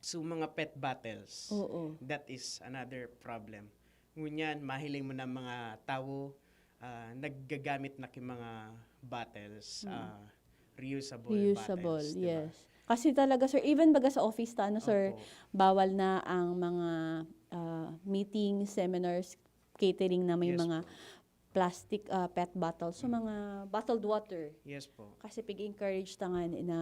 so, mga pet bottles, oo, that is another problem. Ngunyan, mahiling mo na mga tawo, ah, naggagamit na ki mga bottles, mm, ah, reusable bottles, di ba? Reusable, yes. Kasi talaga, sir, even baga sa office ta, ano, sir, opo, bawal na ang mga, ah, meeting, seminars, catering na may, yes, mga po, plastic, ah, pet bottles. So, mm, mga bottled water. Yes po. Kasi pig-encourage ta nga na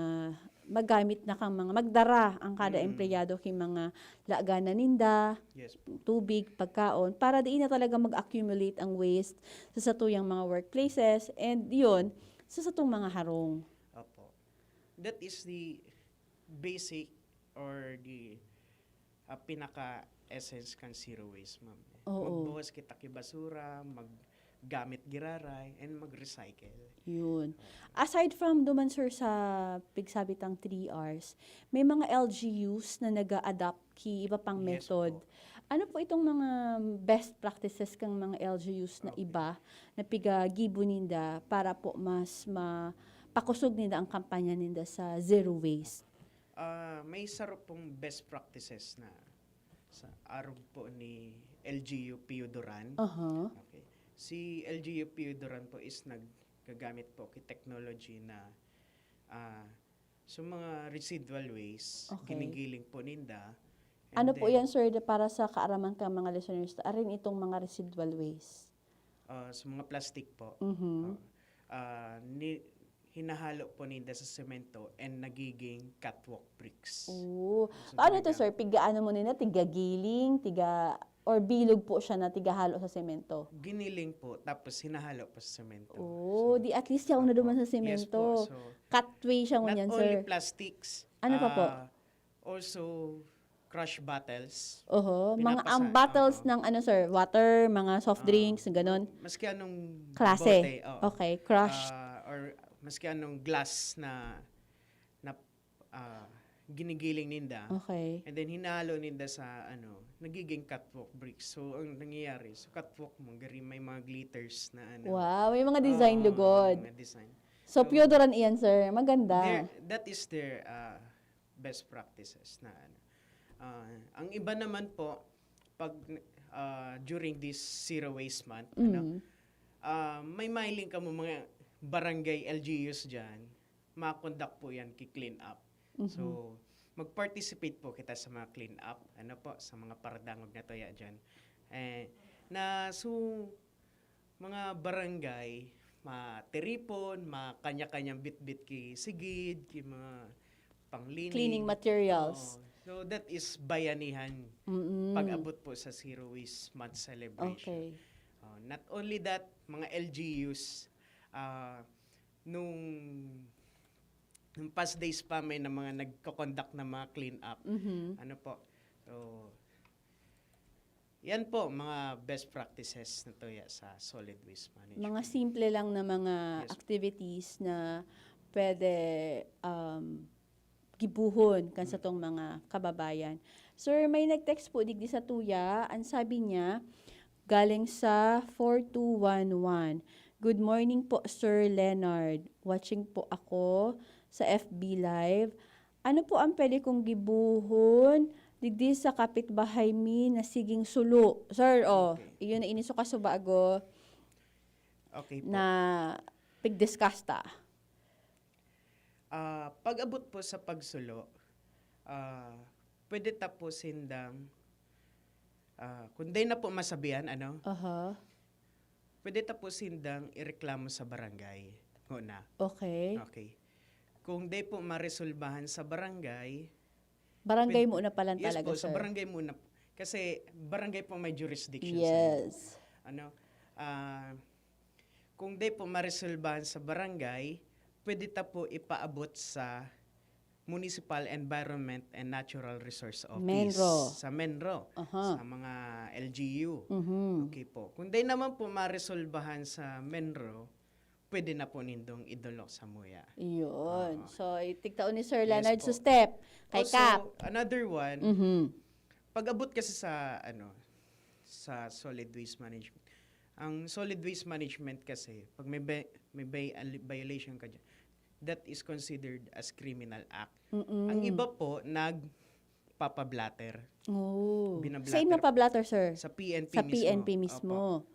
magamit na kang mga, magdara ang kada, mm, empleyado ki mga laganan ninda, yes po, tubig, pagkaon, para di na talaga mag-accumulate ang waste sa satuyang mga workplaces and yun, sa satong mga harong. Opo. That is the basic or the, ah, pinaka-essence kan zero waste, ma'am. Oo. Magbuhos kita ki basura, maggamit giraray, and mag-recycle. Yun. Aside from duman, sir, sa pigsabi tang three Rs, may mga L G Us na nag-a-adopt ki iba pang method. Yes po. Ano po itong mga best practices kang mga L G Us na, okay, iba na pigagibo ninda para po mas ma-, pakosog ninda ang kampanya ninda sa zero waste? Ah, may saro pong best practices na sa arog po ni L G U Pio Duran. Aha. Okay. Si L G U Pio Duran po is naggagamit po ki technology na, ah, so mga residual waste, okay, ginigiling po ninda. And ano po then yan, sir, para sa kaaraman ka mga listeners, arin itong mga residual waste? Ah, sa mga plastic po. Mhm. Oo. Ah, ni-, hinahalo po ninda sa semento and nagiging catwalk bricks. Oo. So, paano to, talagang sir? Pigaano mo nila? Tigagiling, tiga, or bilog po siya na tigahalo sa semento? Giniling po, tapos hinahalo po sa semento. Oo, so, di at least yaon na, opo, duman sa semento. Yes po. So, cutway siya ngunyan, sir. Not only plastics, ano pa po? Ah, also, crush bottles. Oho, mga, pinapasa-, ang bottles, oo, ng ano, sir, water, mga soft, ah, drinks, ganon? Maski anong klase, bote, oo. Okay, crush. Ah, or maski anong glass na, na, ah, ginigiling ninda. Okay. And then, hinalo ninda sa, ano, nagiging catwalk bricks. So, ang nangyayari, sa catwalk mo, gari may mga glitters na, ano. Wow, may mga design, oo, lugod. May mga design. So, so, Pio Duran iyan, sir. Maganda. There, that is their, ah, best practices na ano. Ah, ang iba naman po, pag, ah, during this zero waste month, ano, mm, ah, may mahiling kamo mga barangay L G Us dyan, ma-conduct po yan ki clean up. Mhm. So, mag-participate po kita sa mga clean up, ano po, sa mga paradangog na tuya dyan. Eh, na, so, mga barangay, matiripon, makanya-kanyang bitbit ki sigid, ki mga panglinig. Cleaning materials. Oo. So that is bayanihan pag-abot po sa Zero Waste Month celebration. Okay. Oh, not only that, mga L G Us, ah, nung, nung past days pa, may na mga nagko-conduct ng mga clean up. Mhm. Ano po? So, yan po, mga best practices na tuya sa solid waste management. Mga simple lang na mga Yes. activities na pwede, um, gibuhon kan Hmm. satong mga kababayan. Sir, may nag-text po digdi sa tuya. Ang sabi niya, galing sa four two one one. "Good morning po, Sir Leonard. Watching po ako sa F B Live. Ano po ang pwede kong gibuhon digdi sa kapitbahay mi na siging sulo?" Sir, oh, Okay. Iyon na ini so kasubago Okay po. na pigdiscuss ta. Ah, pag-abot po sa pagsulo, ah, pwede ta po sindang, ah, kung dai na po masabihan, ano? Aha. Pwede ta po sindang ireklamo sa barangay. Una. Okay. Okay. Kung dai po maresolbahan sa barangay, Barangay pwed-, muna pa lang yes talaga, po, sa sir. Barangay muna. Kasi barangay po may jurisdiction sa Yes. Ano? Ah, kung dai po maresolbahan sa barangay, pwede ta po ipaabot sa Municipal Environment and Natural Resource Office. MENRO. Sa MENRO, Aha. sa mga L G U. Mhm. Okay po. Kung dai naman po maresolbahan sa MENRO, pwede na po nindong idolok sa muya. Iyon. Oo. So, itigtaon ni Sir Yes Leonard po. Sustep. Kay Also, Kap. another one, Mhm. pag-abot kasi sa, ano, sa solid waste management. Ang solid waste management kasi, pag may vi-, may vi-, violation ka dyan, that is considered as criminal act. Mm-mm. Ang iba po, nagpapablatter. Oh. Binablatter Saan po. mapablatter, sir? Sa P N P Sa mismo. P N P mismo. Opo.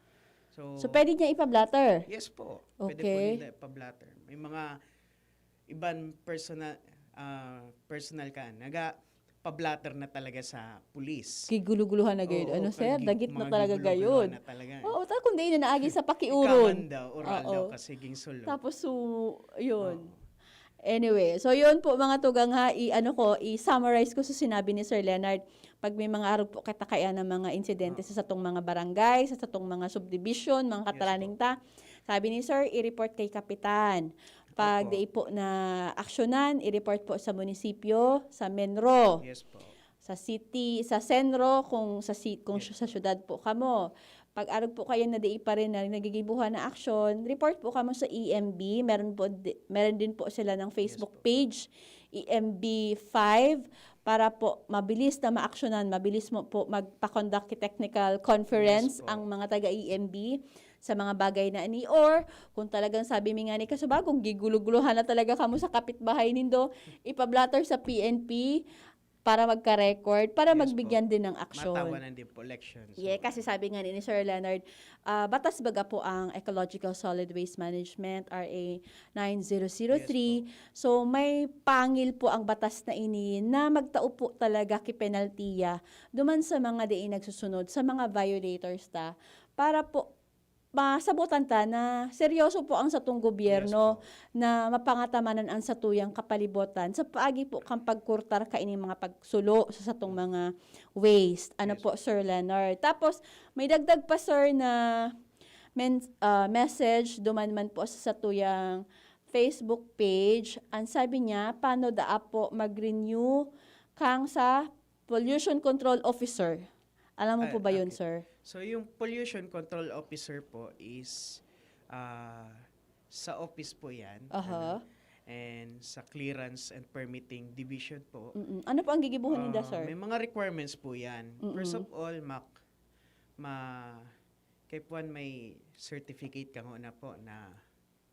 So, So, pwede niya ipablatter? Yes po. Pwede po Okay. nila ipablatter. May mga iban personal, ah, personal ka, naga-pablatter na talaga sa pulis. Giguluguluhan na gayon. Oo, Ano, sir? kagi-, Dagit na mga talaga giguluguluhan gayon. na talaga. Oo, ta-, kung di na naagi sa pakiurong. Ikaman daw, oral daw Oo. kasi ging sulo. Tapos, so, yun. Oo. Anyway, so yun po, mga tugang, ha, i-, ano ko, i-summarize ko sa sinabi ni Sir Leonard. Pag may mga arog po kita kaya ng mga insidente Ah. sa satong mga barangay, sa satong mga subdivision, mga Yes po. katalaning ta, sabi ni Sir, i-report kay Kapitan. Pag Opo. di po na aksyonan, i-report po sa munisipyo, sa MENRO. Yes po. Sa city, sa senro, kung sa si-, kung Yes. sa syudad po kamo. Pag arog po kayo na di pa rin na nagigibuhan na aksyon, report po kamo sa E M B. Meron po di-, meron din po sila ng Yes Facebook po. page, E M B five, para po mabilis na maaksyonan, mabilis mo po magpa-conduct ki technical conference Yes po. ang mga taga E M B sa mga bagay na ani. Or, kung talagang sabi mi nga ni kasubago, giguluguluhan na talaga kamo sa kapitbahay nindo, ipa-blotter sa P N P para magka-record, para Yes po. magbigyan din ng aksyon. Matawanan din po, elections. Yeah, So, kasi sabi nga ni, ni Sir Leonard, ah, batas baga po ang Ecological Solid Waste Management, R A nine zero zero three. Yes po. So, may pangil po ang batas na ini na magtao po talaga ki penaltiya duman sa mga diin nagsusunod, sa mga violators ta, para po masabotan ta na seryoso po ang satong gobyerno Yes po. na mapangatamanan ang satuyang kapalibotan sa paagi po kan pagkurtar kaining mga pagsulo sa satong Mm. mga waste. Ano Yes po, po. Sir Leonard? Tapos, may dagdag pa, sir, na men-, ah, message duman man po sa satuyang Facebook page. Ang sabi niya, "Paano daa po mag-renew kang sa Pollution Control Officer?" Alam mo Ay, po ba yun, okay. sir? So, yung Pollution Control Officer po is, ah, sa office po yan, Aha. ano, and sa Clearance and Permitting Division po. Mm-mm. Ano po ang gigibuhon ninda, Ah, sir? may mga requirements po yan. First Mm-mm. of all, mak-, ma-, kay puwan may certificate ka na po na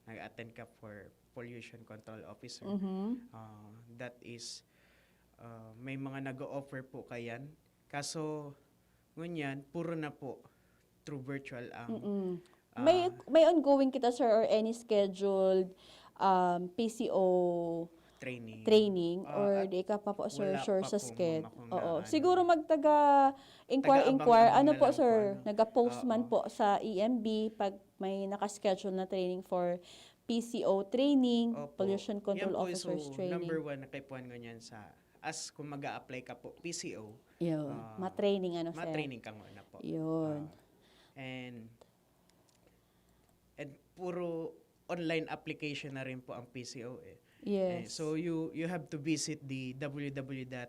nag-attend ka for pollution control officer. Mhm. Ah, that is, ah, may mga nag-o-offer po kayan. Kaso, ngunyan, puro na po through virtual ang, Mm-mm. ah, May, may ongoing kita, sir, or any scheduled, um, P C O training. training Ah, or at di ka pa po, sir, wala sure pa sa po, ma'am, schedule? akong Oo. naano. Siguro magtaga inquire, Taga-abang-abang inquire. Ano na po, lang po, sir? ano? Nag-post man Oo. po sa E M B pag may naka-schedule na training for P C O training, Opo. Pollution Yan Control po, Officers so, training. number one na kaipuhan ngunyan sa as kung mag apply ka po P C O, Yun. ah, Ma-training, ano, sir? ma-training ka muna po. Yun. Ah, and, and puro online application na rin po ang P C O eh. Eh, Yes. so you you have to visit the w w w dot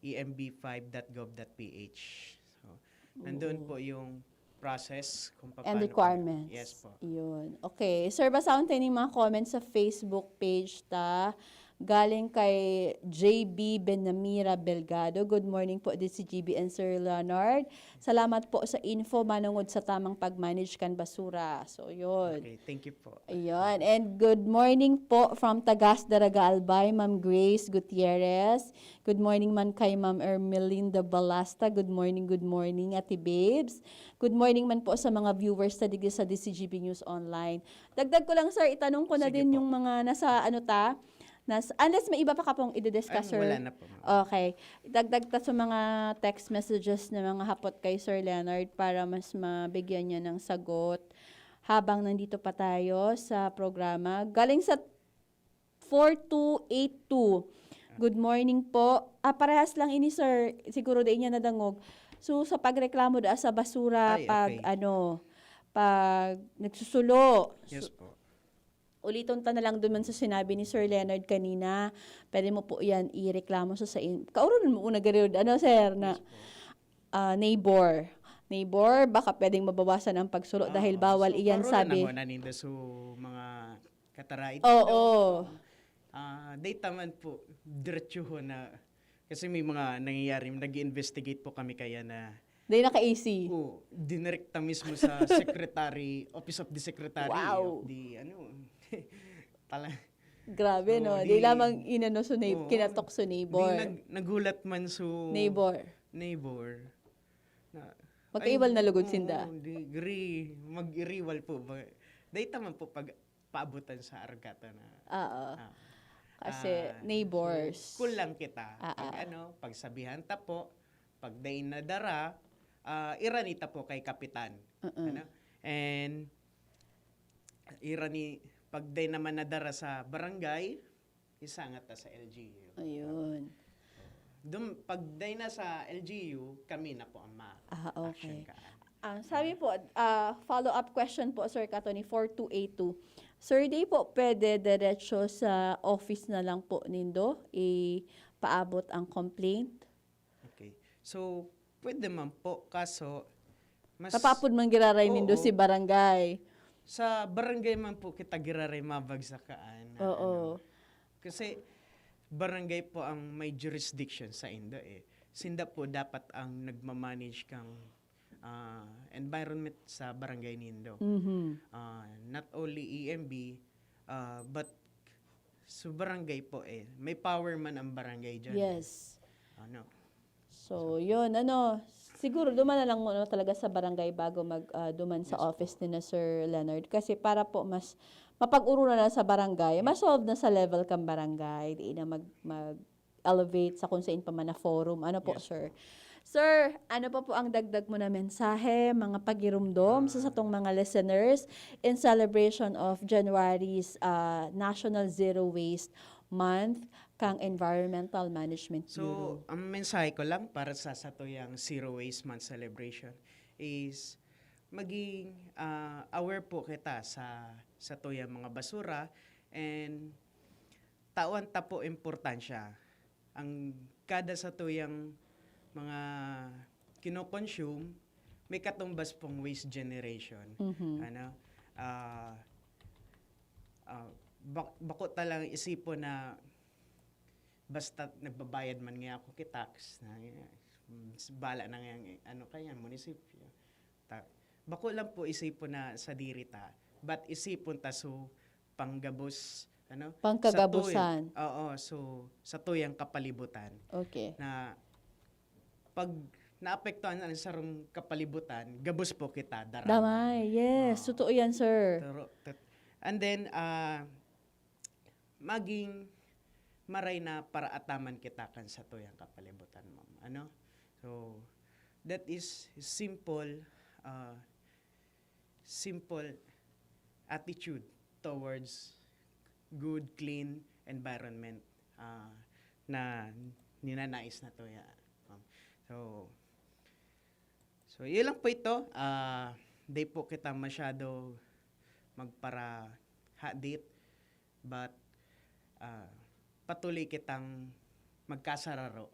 e m b five dot gov dot p h. So, nandun Oo. po yung process kung And paano po. requirements. Yes po. Yun. Okay. Sir, basahon tayo yung mga comments sa Facebook page ta. Galing kay J B Benamira Belgado. "Good morning po, D C G B and Sir Leonard. Salamat po sa info manungod sa tamang pag-manage kan basura." So, yun. Okay, thank you po. Ayun. And good morning po from Tagas, Daraga, Albay, Ma'am Grace Gutierrez. Good morning man kay Ma'am Ermelinda Balasta. Good morning, good morning, Ate Babes. Good morning man po sa mga viewers sa digdi sa D C G B News Online. Dagdag ko lang, sir, itanong ko na Sige din po. yung mga nasa, ano ta, nas, unless may iba pa ka pong i-discuss, Ay, sir. Wala na po, ma'am. Okay. Dagdag ta sa mga text messages na mga hapot kay Sir Leonard para mas mabigyan niya ng sagot habang nandito pa tayo sa programa. Galing sa four two eight two. "Good morning po." Ah, parehas lang ini, sir. Siguro dai niya nadangog. So, sa pagreklamo da sa basura, Ay, pag okay. ano, pag nagsusulo. Yes So, po. uliton ta na lang dun man sa sinabi ni Sir Leonard kanina. Pwede mo po yan ireklamo sa, sa in-, kaurunan mo una gari, ano, sir, na Yes po. ah, neighbor. Neighbor, baka pwedeng mabawasan ang pagsulo dahil Oo. bawal So, iyan, karon sabi. Nahona nindo so mga katarait. Oo. Ah, data man po, diretsuhon na, kasi may mga nangyayari, nag-investigate po kami kaya na, Dahil naka-A C. Oh, dinirekta mismo sa secretary, Office of the Secretary Wow. of the, ano, pala. Grabe, So, no? di- Di lamang inano so neigh-, Oo. kinatok so neighbor. Di nag-, nagulat man so Neighbor. neighbor. Na, Magkaiwal ay, na lugod oo, sinda. Di, gri, mag-iriwal po ba? Dahil taman po pag paabutan sa argata na. Oo. Ah. Kasi Ah, neighbors. So, kulang kita. Ah, Pag ah. ano, pagsabihan ta po, pag dai nadara, ah, irani ta po kay kapitan. Mm-mm. Ano? And irani, pag dai naman nadara sa barangay, isangat ta sa L G U. Ayun. Dum, pag dai na sa L G U, kami na po ang ma-action Ah, okay. ka. Ah, sabi po, ah, follow-up question po, Sir Katoni, four two eight two. Sir, di po pwede diretso sa office na lang po nindo ipaabot ang complaint? Okay. So, pwede man po, kaso mas Tapapod man giraray nindo Oo. si barangay. Sa barangay man po kita giraray mabagsakaan. Na, Oo. Ano, kasi barangay po ang may jurisdiction sa indo eh. Sinda po dapat ang nagmamanage kang ah, environment sa barangay nindo. Mhm. Ah, not only E M B, ah, but sa barangay po eh. May power man ang barangay dyan. Yes. Ano? So, yun, ano, siguro duman na lang muna talaga sa barangay bago mag, ah, duman sa Yes po. Office ni na Sir Leonard. Kasi para po mas mapag-urunan na sa barangay, Yes. ma-solve na sa level kang barangay, di na mag, mag-elevate sa kung saan pa man na forum. Ano po, Yes sir? Sir, ano pa po ang dagdag mo na mensahe, mga pagirumdom sa Ah. satong mga listeners in celebration of January's ah, National Zero Waste Month kang Environmental Management Bureau? So, ang mensahe ko lang para sa satuyang Zero Waste Month celebration is maging ah, aware po kita sa satuyang mga basura and tawan ta po importansya ang kada satuyang mga kino-consume may katumbas pong waste generation. Mhm. Ano? Ah, ah, bak- bako ta lang isipon na basta nagbabayad man nga ako ki tax, na, bala na nga ano kaya munisipyo. Ta, bako lang po isipon na sa diri ta, but isipon ta so panggabos, ano, Pangkagabusan. Sa tuyang, oo, so sa tuyang kapalibutan. Okay. Na pag naapektuhan ang sarong kapalibutan, gabos po kita, darama. Damay, yes. Oo. Totoo yan, sir. Pero, tat- and then, ah, maging maray na paraataman kita kan sa tuyang kapalibutan, ma'am. Ano? So, that is simple, ah, simple attitude towards good, clean environment ah, na ninanais na to ya. Um, so, so, yun lang po ito. Ah, di po kita masyado magparahadit, but ah, patuloy kitang magkasararo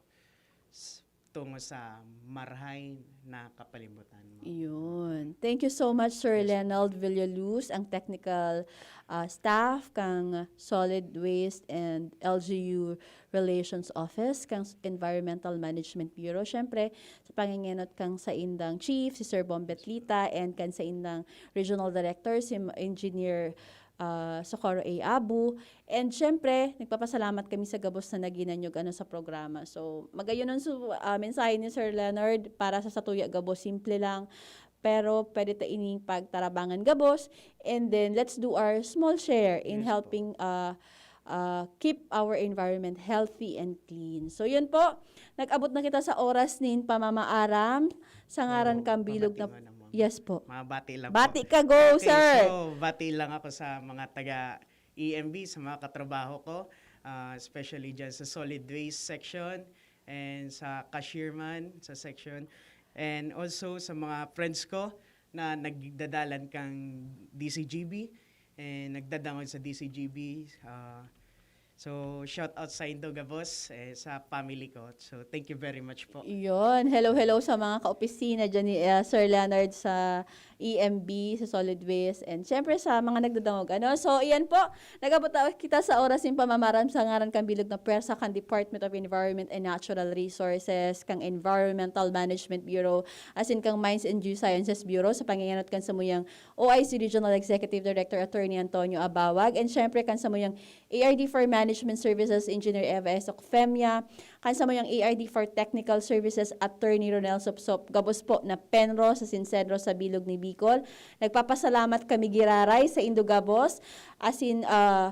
s- tungo sa marahay na kapalibutan. Yun. Thank you so much, Sir Leonald Villaluz, ang technical ah, staff kang Solid Waste and L G U Relations Office kang Environmental Management Bureau. Siyempre, sa pangingenot kang saindang chief, si Sir Bombet Lita, and kan saindang regional director, si Engineer ah, Socorro A. Abu. And syempre, nagpapasalamat kami sa gabos na naginan nyo ano sa programa. So, magayon ang su- ah, mensahe ni Sir Leonard para sa satuya gabos, simple lang. Pero pwede ta ining pagtarabangan gabos. And then, let's do our small share in Yes po. helping uh, uh, keep our environment healthy and clean. So, yun po. Nag-abot na kita sa oras nin pamamaaram sa ngaran Oo, kang bilog na... pamatingon ang mga Yes po. Mga bati lang Bati po. Ka, go, Okay, sir! So, bati lang ako sa mga taga E M B, sa mga katrabaho ko, ah, especially dyan sa solid waste section and sa cashier man sa section. And also sa mga friends ko na nagdadalan kang D C G B and nagdadangog sa D C G B. Ah, so, shout out sa indo gabos, eh, sa family ko. So, thank you very much po. Yun. Hello, hello sa mga kaopisina dyan ni uh, Sir Leonard sa E M B, sa Solid Waste, and syempre sa mga nagdadangog. Ano? So, iyan po. Nagabot na kita sa oras ng pamamaram sa ngaran kang bilog na pwersa kang Department of Environment and Natural Resources, kang Environmental Management Bureau, asin kang Mines and Geosciences Bureau sa pangingenot kan samuyang O I C Regional Executive Director Attorney Antonio Abawag, and syempre kan samuyang A R D for Management Services Engineer Eva S. Ocfemia, kan samuyang A R D for Technical Services Attorney Ronel Sopsop, gabos po na Penro sa Sinsedro sa Bilog ni Bicol. Nagpapasalamat kami giraray sa indo gabos, asin ah,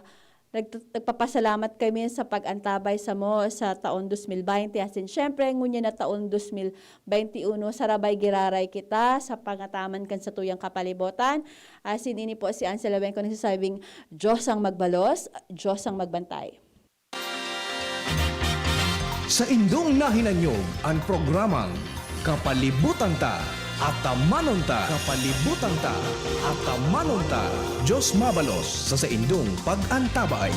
nagtu- nagpapasalamat kami sa pag-antabay samo sa taon dos mil baynte, asin syempre ngunyan na taon dos mil baynte uno, sarabay giraray kita sa pangataman kan satuyang kapalibotan. Asin ini po si Ansel Lawenco nagsasabing, Diyos ang magbalos, Diyos ang magbantay. Sa indong nahinanyog an programang Kapalibutan Ta, Atamanon Ta, Kapalibutan Ta, Atamanon Ta, Diyos mabalos sa saindong pag-antabay.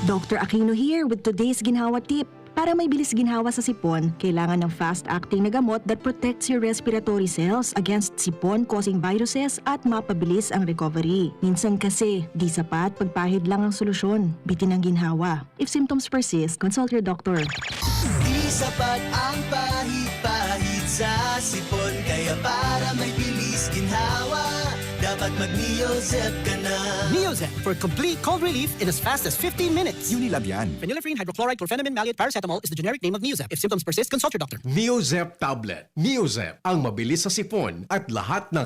Doctor Aquino here with today's Ginhawa Tip. Para may bilis ginhawa sa sipon, kailangan ng fast-acting na gamot that protects your respiratory cells against sipon-causing viruses at mapabilis ang recovery. Minsan kasi, di sapat pagpahid lang ang solusyon. Bitin ang ginhawa. If symptoms persist, consult your doctor. Di sapat ang pahid-pahid sa sipon. Kaya para may bilis ginhawa, dapat mag-Neozep ka na. Neozep for complete cold relief in as fast as fifteen minutes. Unilab yan. Phenylephrine hydrochloride chlorphenamine maleate paracetamol is the generic name of Neozep. If symptoms persist, consult your doctor. Neozep tablet. Neozep, ang mabilis sa sipon at lahat ng